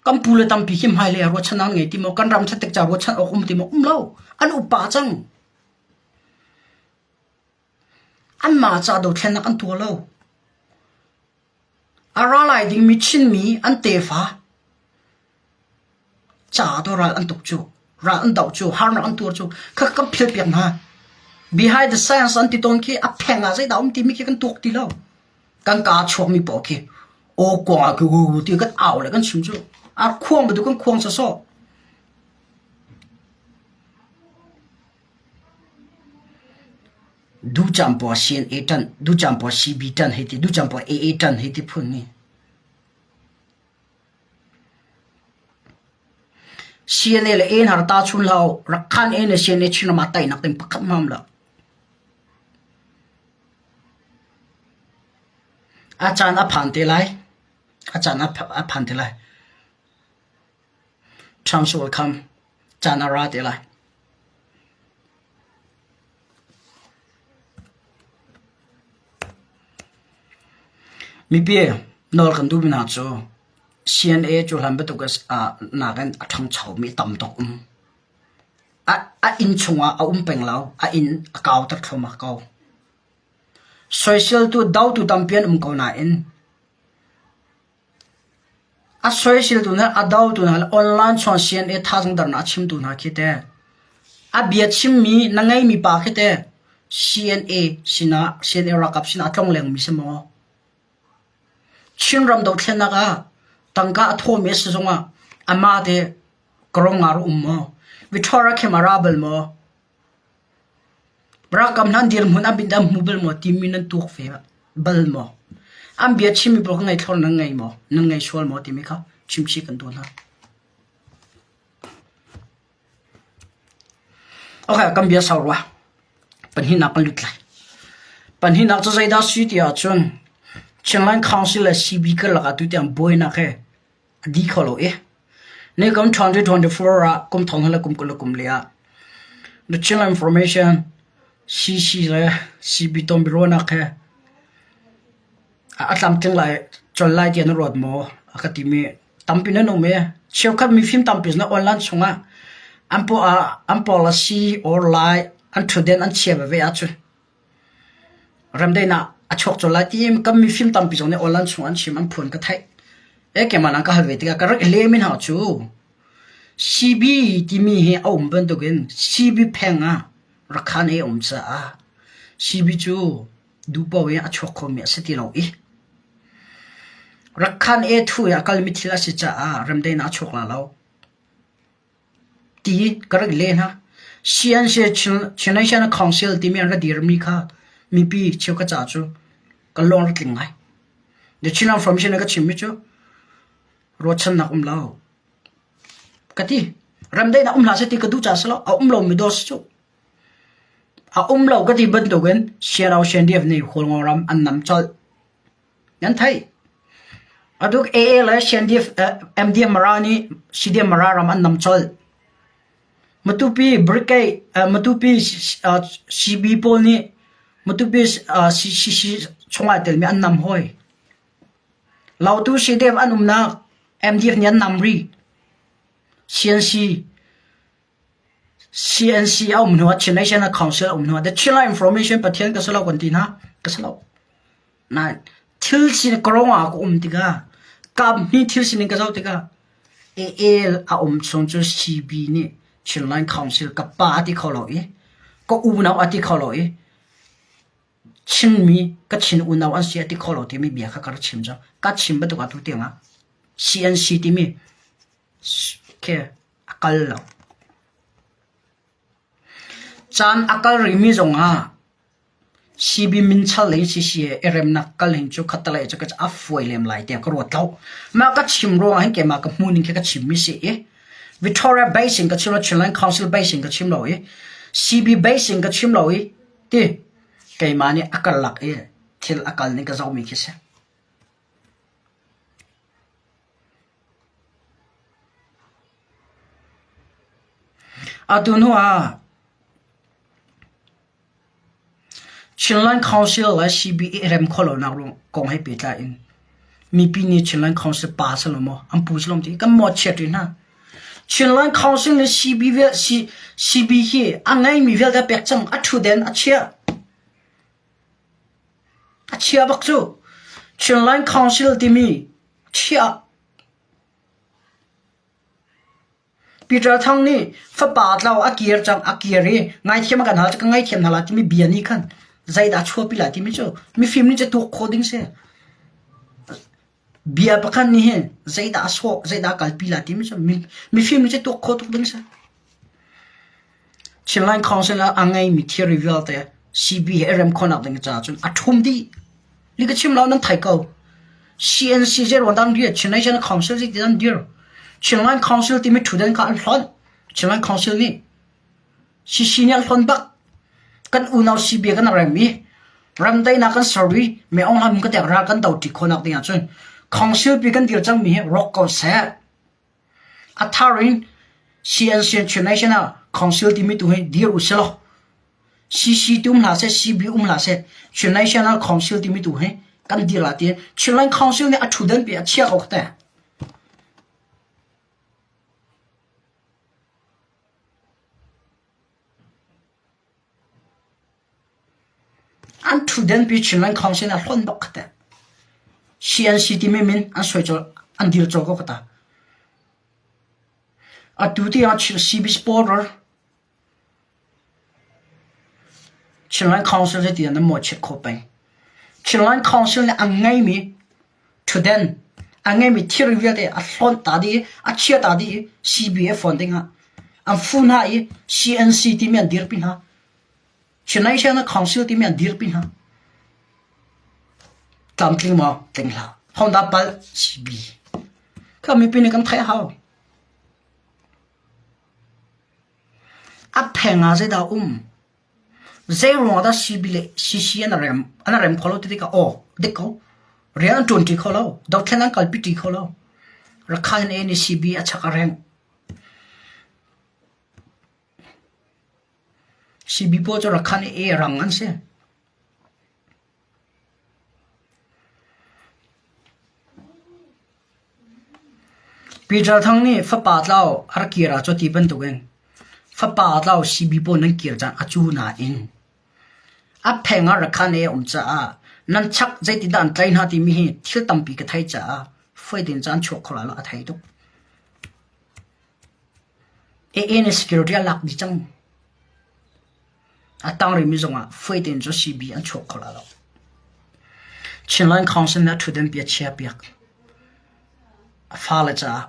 kan pu le tampi khi hmailei ah ruahchan an ngei ti maw? Kan ram ṭhat tik ca ruahchan awk um ti maw? Um lo. An upa cang. Anmah ca dothlennak an tuah lo. A ra lai dingmi Chinmi an tefa ca tu ral an tuk cu, ral an doh cu, harnak an tuar cu kha kan philpiak hna. Behind the science an ti tawn khi a pheng ah zeidah um timi khi kan tuak ti lo. Kan kaa chuakmi paoh khi aw kuang ah ku ti kan au le kan chim cu. A khuang bantuk kan khuang sawsawh. Ducam pawl CNA ṭanh, ducam pawl CB ṭanh hei ti, ducam pawl AA ṭanh hei ti phun ni. CNA le A hna ta chun hlah Rakhan A le CNA Chinram ah teinak ding pakhat hmam lo. A caan a phan te lai. A caan a phan te lai. Times will come. Caan a ra te lai. Mipi nawl kan duhmi hna cu CNA cu hlan bantuk nakin a ṭhangchomi tam tuk um. A inn chungah a um peng lo. A inn a kauter thluahmah ko. Soiseltu dotu tampi an um ko nain A soiseltu hna, a dotu hna le online chung CNA thazaang dernak a chimtu hna khi teh a bia chimmi na ngeimi pa khi teh CNA sinah CNA ralkap sinah a tlonglengmi si maw? Chinram dothlennak ah tangka a thawmi a si zongah amah teh karong ah a um maw? Victoria khem a ra bal maw? Ralkap hna an dirhmun an bin an hmu bal maw timi nan tuak ve bal maw? An bia chimmi pawl kha ngaithlor nan ngei maw? Nan ngei sual maw timi kha chimchih kan duh hna. Okay, kan bia sau rua. Pahnihnak kan lut lai. Pahnihnak cu zeidah si ti ahcun Chinland Council le CB karlak ah tutiang buainak he a dih kho lo i nikum 2024 ah kum thong le kum 20 le kum li ah The Chinland Information CC le CB tonbiaruahnak he a tlamtling lai colh lai tiah na ruat maw a ka timi tampi nan um i cheukhat mifim tampi na online chungah an an policy or lai an ṭhutden an chia veve ahcun Remdaihnak a chuak colh lai tiin kan mifim tampi zong nih online chung an chim an phuan ka theih. E keimah nang ka hal ve tikah ka rak i lem in hau cu. CB timi hi a um bantukin CB pheng ah Rakhan a um caah CB cu duhpaoh in a chuak khomi a si ti lo i Rakhan e thu i a kalmi thil a si caah remdaihnak a chuak la lo. Ti ka rak leh hna. CNC Chin National Council timi an ra dirmi kha mipi cheukhat caah cu ka lawng rak tling ngai. The Chinland Formation in ka chimmi cu ruahchannak um lo. Ka ti. Remdaihnak um hlah seh ti ka duh caah si lo. A um lomi dawr si cu. A um lo ka ti bantukin CNO CNDF nih Hualngo ram an nam colh. Nan theih. Aduk AA le CNDF, MDF Mara nih CDM Mara ram an nam colh. Matupi Brigade, Matupi CB pawl nih Matupi CCC chungah telmi an nam hawi. Lautu CDF an umnak MDF nih an nam rih. CNC CNC a um hnuah Chin National Council a um hnuah The Chinland Information Pathian ka si lo kan ti hna. Ka si lo. Nain thil sining ka ka um tikah kamhmi thil sining ka zoh tikah AA a um chung cu CB nih Chinland Council ka pa a ti kho lo i ka unau a ti kho lo i Chinmi ka Chin unau an si a ti kho lo timi bia kha ka rak chim cang. Ka chim bantuk atu tiangah CNC timi khi a kal lo. Caan a kal rihmi zongah CB minchal in siseh i remnak kal hin cu khattelei cu a fawi lem lai tiah ka ruat lo. Mah ka chim ruangah hin keimah ka hmuhning khi ka chimmi si i Victoria base in ka chim lo, Chinland Council base in ka chim lo i CB base in ka chim lo i ti keimah nih a karlak i thil a kal ning ka zohmi khi si. Atu hnu ah Chinland Council le CBA rem khawh lonak kong he pehtlai in mipi nih Chinland Council pa si lo maw an pu si lo ti kan mawhchiat rih hna. Chinland Council nih CB CB hi a ngeimi vialte a pek cang a ṭhutden a chiah. A chia bak cu. Chinland Council timi chiah Peter Thang nih fapa tlau a kir cang a kir i ngaithiam a kan hal ka ngaithiam hna lai timi bia nih khan zeidah chuahpi lai timi cu mifim nih cu tuak khawh ding si. Bia pakhat nih hin zeidah a sawh zeidah a kalpi lai timi cu mifim nih cu tuak khawh tuk ding si. Chinland Council ah a ngeimi theory vialte CB he i rem khawhnak ding caah cun a ṭhum dih. Li ka chim lo nan thei ko. CNC zei ruang dah an dir? Chin National Council zei ti an dir? Chinland Council timi ṭhutdan kha an hlonh. Chinland Council nih CC nih an hlonh bak. Kan unau CB kan rem i ramdaihnak kan ser i Me Aung Hlaing ka tek ral kan do ṭi khawhnak ding ahcun Council pi kan dir cangmi hi rawk ko seh. A thar in CNC International Council timi tu hi dir u selaw CC tu um hlah seh CB um hlah seh Chin National Council timi tu hi kan dir la ti Chinland Council nih a ṭhutdan pi a chia ko te. An ṭhutdan pi Chinland Council a hlonh bak te. CNC timi min an soi colh an dir colh ko ka ta. Atu tiang CB supporter Chinland Council hi tiah nan mawhchiat khawh peng. Chinland Council nih a ngeimi ṭhutdan, a ngeimi thilri vialte a hlawnh ta dih i a chia ta dih i CBA fawn dingah an fuh hna i CNC timi an dirpi hna. Chin National Council timi an dirpi hna. Tlamtling maw? Tling hlah. Hodah palh? CB. Kha mipi nih kan theih a hau. A pheng ah zeidah a um? Zeiruang ah dah CB le CC an rem an rem kho lo ti tikah aw dik ko. Rian an ṭuanṭi kho lo. Dothlen an kalpi ṭi kho lo. Rakhine A nih CB a chak a rengh. CB pawl cu Rakhine A rang an si. Peter Thang nih fapa tlau a rak kir ah cuti bantukin fapa tlau CB pawl nan kir caan a cu nain a pheng ah Rakhine a um caah nan chak zeitindah an tlaih hna timi hi thil tampi ka theih caah fawi tein caan chuak kho lai lo a thei tuk. AA nih security a lak dih cang. A tang rihmi zongah fawi tein cu CB an chuak kho lai lo. Chinland Council nih a ṭhutdan pi a chiahpiak. A fale caah.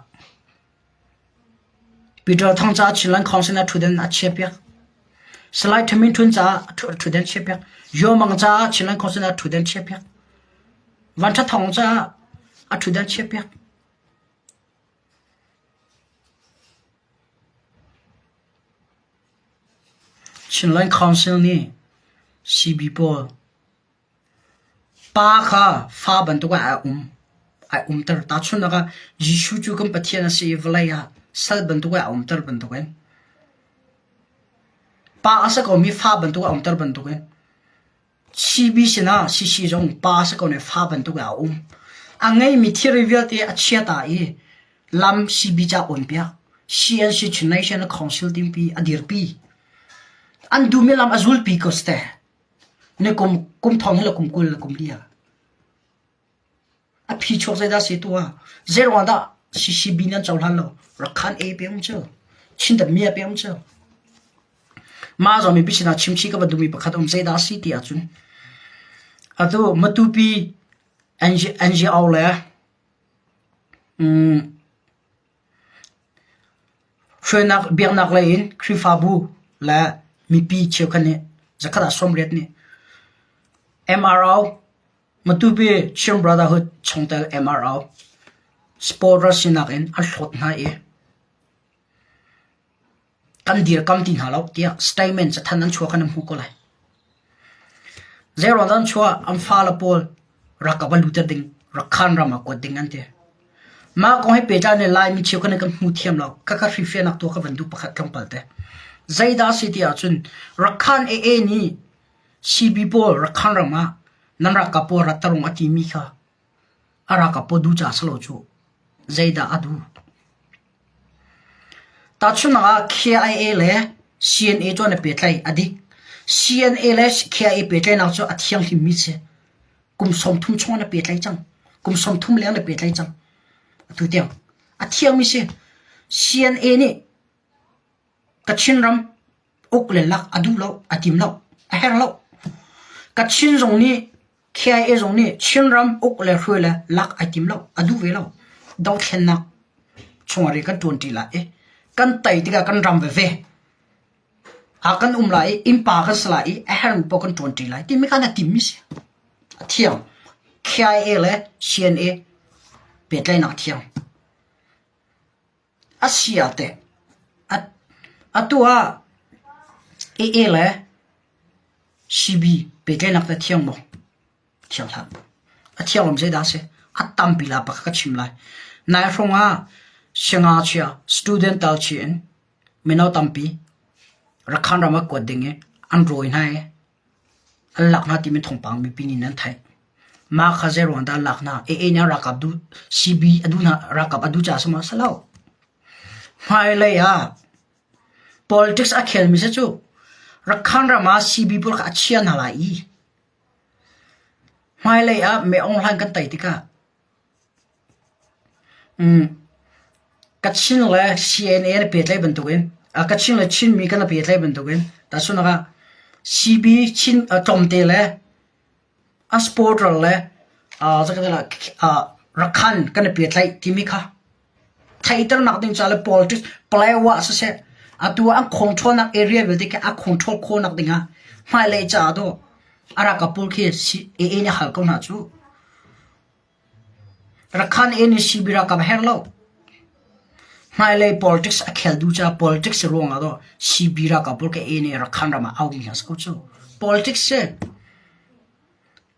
Peter Thang caah Chinland Council nih a ṭhutdan a chiahpiak. Salai Thamin Htun caah a ṭhutdan chiahpiak. Yaw Mang caah Chinland Council nih a ṭhutdan chiahpiak. Van Ṭha Thawng caah a ṭhutdan chiahpiak. Chinland Council nih CB pawl pa kha fa bantuk ah a um ai umter. Tahchunhnak ah Jesuh cu kan Pathian a si i vawlei ah sal bantuk ah a umter bantukin pa a si komi fa bantuk ah a umter bantukin CB sinah CC zong pa si ko nih fa bantuk ah a um. A ngeimi thilri vialte a chia ta i lam CB ca awn piak. CNC Chin National Council timpi a dirpi. An duhmi lam a zulpi ko ste. Ni kum kum thong hi le kum 20 le kum li ah. A phi chuak zeidah si tu ah zeiruang dah CCB nan cohlan lo Rakhan A pe um cu Chindat mi pe um cu mah zong mipi sinah chimchih ka va duhmi pakhat um zeidah si ti ahcun atu Matupi NGO le um, hruainak biaknak lei in Khrihfabu le mipi cheukhat nih zakhat ah 80 nih MRO Matupi Chin Brotherhood chungtel MRO supporter sinak in an hlawt hna i kan dirkam ti hna lo tiah statement cathanh an chuah kha nan hmuh ko lai. Zeiruang dah an chuah? An fale pawl ralkap ah lutter ding, Rakhan ram ah kuat ding an ti. Mah kong he pehtlai in Laimi cheukhat nih kan hmu thiam lo. Khakha hrifiahnak tuah ka van duh pakhat tlawmpal te. Zeidah a si ti ahcun Rakhan AA nih CB pawl Rakhan ram ah nan ralkap pawl rat tarung a timi kha a ralkap pawl duh ca si lo cu zeidah a duh? Tahchunhnak ah KIA le CNA cu an i pehtlaih a dik. CNA le KIA pehtlaihnak cu a thianghlimmi si. Kum 30 chung an i pehtlaih cang. Kum 30 leng an i pehtlaih cang. Atu tiang. A thiangmi si. CNA nih Kachin ram uk le lak a duh lo, a tim lo, a herh lo. Kachin zong nih KIA zong nih Chinram uk le hruai le lak ai tim lo, a duh ve lo. Dothlennak chungah rian kan ṭuanṭi lai i kan tei tikah kan ram veve ah kan um lai i innpa kan si lai i a herhmi paoh kan ṭuanṭi lai timi kha na timmi si. A thiang. KIA le CNA pehtlaihnak a thiang. A si ah teh atu ah AA le CB pehtlaihnak teh a thiang maw? Thiang hlah. A thiang lomi zeidah a si? A tampi la pakhat ka chim lai. Nai hrawng ah siangngakchia student tal chi in mino tampi Rakhan ram ah kuat ding i an rawi hna i An lak hna timi thawngpang mipi nih nan theih. Mah kha zeiruang dah an lak hna? AA nih ralkap duh CB a duh hna ralkap a duh caah a si maw? A si lo. Hmailei ah politics a khelmi si cu Rakhan ram ah CB pawl kha a chia hna lai i hmailei ah Mei Aung Hlaing kan tei tikah Kachin le CNA an i pehtlaih bantukin Kachin le Chinmi kan i pehtlaih bantukin tahchunhnak ah CB Chin tlawmte le a supporter le Rakhan kan i pehtlaih timi kha theihternak ding caah le politics Palawa siseh atu ah an control-nak area vialte khi a control khawhnak dingah hmailei caah dawh a ralkap pawl khi AA nih a hal ko hna cu. Rakhan in CB ralkap a herh lo. Hmailei politics a khel duh caah politics ruangah daw CB ralkap pawl ka en i Rakhan ram ah aumi hna si ko cu. Politics si.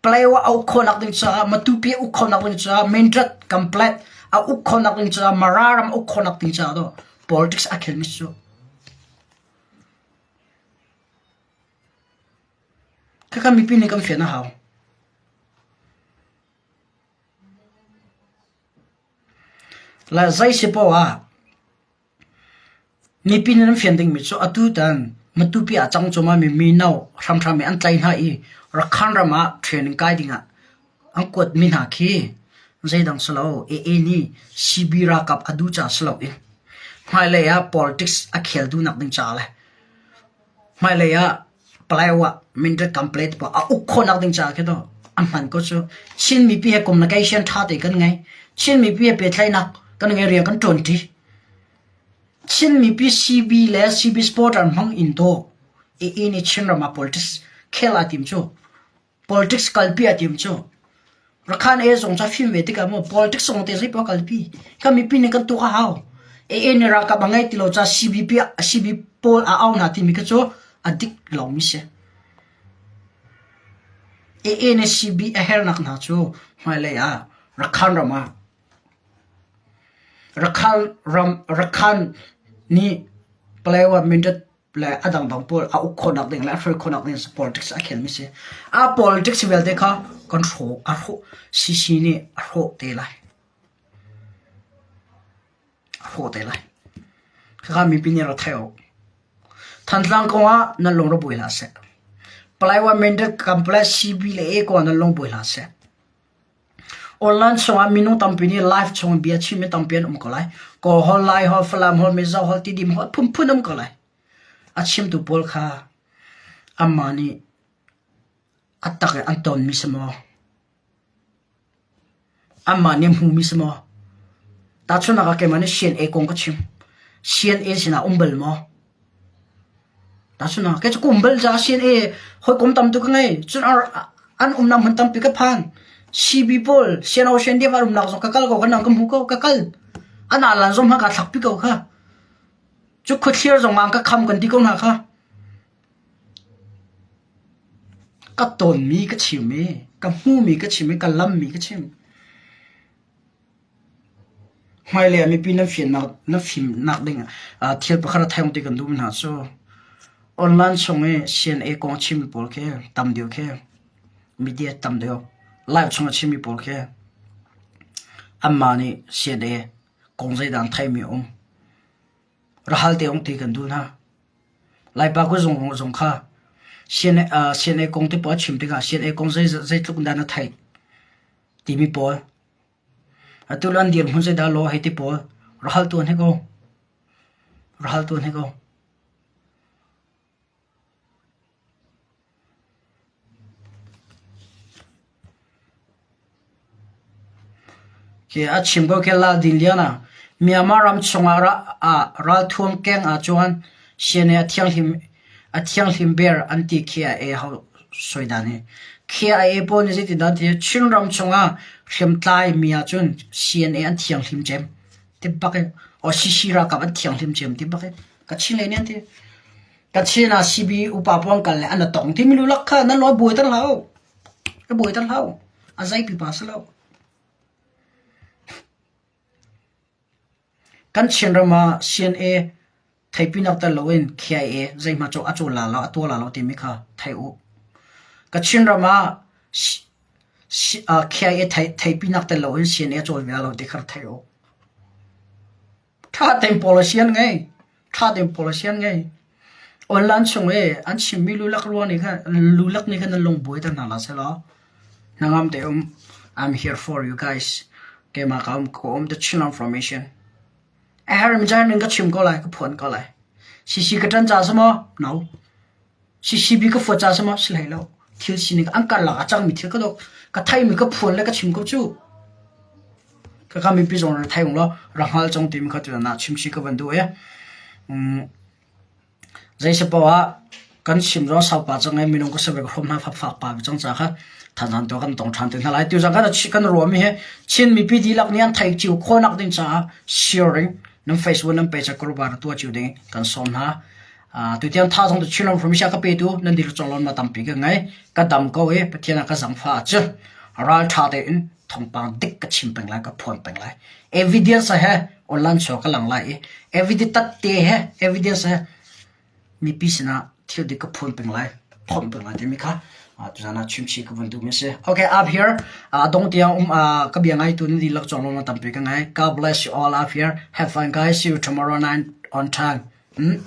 Palaewa a uk khawhnak ding caah, Matupi a uk khawhnak ding caah, Mindrat Kamplet a uk khawhnak ding caah, Mara ram a uk khawhnak ding caah daw politics a khelmi si cu. Khakha mipi nih kan fian a hau. Le zei si poah ah mipi nih nan fian dingmi cu atutan Matupi ah cang cuahmahmi mino hramhram i an tlaih hna i Rakhan ram ah training kai dingah an kuatmi hna khi zeidang si lo AA nih CB ralkap a duh caah si loin hmailei ah politics a khel duhnak ding caah le hmailei ah Palaewa Mindat Complet pa a uk khawhnak ding caah khi to a hman ko cu Chin mipi he communication ṭha te kan ngei. Chin mipi he pehtlaihnak kan ngei rian kan ṭuanṭi. Chin mipi CB le CB supporter hmang in to AA nih Chin ram ah politics khel aa tim cu. Politics kalpi a tim cu. Rakhan e zong cu a fim ve tikah maw politics zong te zeipaoh a kalpi. Kan mipi nih kan tuk a hau. AA nih ralkap a ngei ti lo caah CBP CB pawl a au hna timi kha cu a dik lomi si. AA nih CB a hernak hna cu hmailei ah Rakhan ram ah Rakhan ram Rakhan nih Palaewa Mindat le a dangdang pawl a uk khawhnak ding le a hruai khawhnak ding politics a khelmi si. A politics vialte kha kan hrawh a hrawh CC nih a hrawh te lai. A hrawh te lai. Khakha mipi nih rak thei awk. Thantlang kong ah nan lung ra buai hlah seh. Palaiwa Mendel Complex CB le A kong ah nan lung buai hlah seh. Online chungah minung tampi nih live chung bia chimmi tampi an um ko lai. Kawl holh, Lai holh, Falam holh, Mizo holh, Tidim holh phunphun um ko lai. A chimtu pawl kha anmah nih a tak in an tonmi si maw? Anmah nih hmumi si maw? Tahchunhnak ah keimah nih CNA kong ka chim. CNA sinah um bal maw? Tahchunhnak, kei cu ka um bal caah CNA hawikom tam tuk ka ngei. Cun an umnak hmun tampi ka phan. CB pawl, CNO CNDF an umnak zong ka kal ko, ka nang ka hmu ko, ka kal. An alan zong hmanh kaa thlakpi ko kha. Cu khuathlir zong ah ka kham kan ti ko hna kha. Ka tawnmi ka chim i, ka hmumi ka chim i, ka lammi ka chim. Hmailei ah mipi nan fiannak nan fimnak ding ah thil pakhat a theng ti kan duhmi hna cu online chung i CNA kong a chimmi pawl khi tam deuh khi media tam deuh live chung a chimmi pawl khi anmah nih CNA kong zeidah an theihmi a um. Rahal te ong ti kan duh hna. Laipa kuzung zong kha CNA, CNA kong te paoh a chim tikah CNA kong zei, zeitluk in dah na theih? Timi pawl. Atu le an dirhmun zeidah law hei ti pawl. Rak hal tuan hnik u. Rak hal tuan hnik u. Khi a chim ko khi Lal Din Lian ah Myanmar ram chungah ralthuam keng ahcun CNA a thianghlim a thianghlim ber an ti khi a e ho soi dan hi. Khi a e pawl nih zeitin dah an ti Chinram chungah hriamtlai mi ahcun CNA an thianghlim cem ti bak in or CC ralkap an thianghlim cem ti bak in Kachin lei nih an ti. Kachin ah CB upa pawl an kal le an tong timi lulak kha nan lawi buai ter hlah u. Ka buai ter hlah u. A zei pipa si lo. Kan Chinram ah CNA theipinak tel loin KIA zeihmah cu a cawl la lo, a tuah la lo timi kha thei u. Ka Chinram ah KIA theipinak tel loin CNA a cawl ve la lo ti kha thei u. Ṭha tein policy an ngei. Ṭha tein policy an ngei. Online chung i an chimmi lulak rua nih khan lulak nih khan nan lung buaiter hna hlah sehlaw hnangam te um. I'm here for you guys. Keimah ka um ka um the Chin information. A hermi caan ning ka chim ko lai, ka phuan ko lai. CC ka ṭan ca si maw? No. CCB ka fuat ca si maw? Si hlei lo. Thil sining an karlak a cangmi thil ka dawk. Ka theimi ka phuan le ka chim ko cu. Ka ka mipi zong ra thei ung law ra hngal cang timi kha tu na chim si ka van duh e. Zei si poah ah kan chim zong saupa cang i minung ka si ve ka hrawm hna fakfak pa cang ca kha than to kan tong than te hna lai. Tu zang kan kan ruami hi Chin mipi dihlak nih an theih cio khawhnak ding caah sharing nan Facebook nan page group ah tuah cio ding kan sawm hna. Tutiang thazaang tu Chin Information ka petu nan dir cong ma tampi ka ngai ka dam ko i Pathian ah ka zangfa cu ral tha tein thawngpang dik ka chim peng lai ka phuan peng lai evidence he online show ka lang lai i evidence tatte he evidence he mipi sinah thil dik ka phuan peng lai phomh peng lai timi kha tuzan ah chimchi ka vun duhmi a si. Okay, up here dong tiang um ka bia ngai tu nan dihlak cong lawm tampi ka ngai. God bless you all up here. Have fun guys. See you tomorrow night on time. Mm.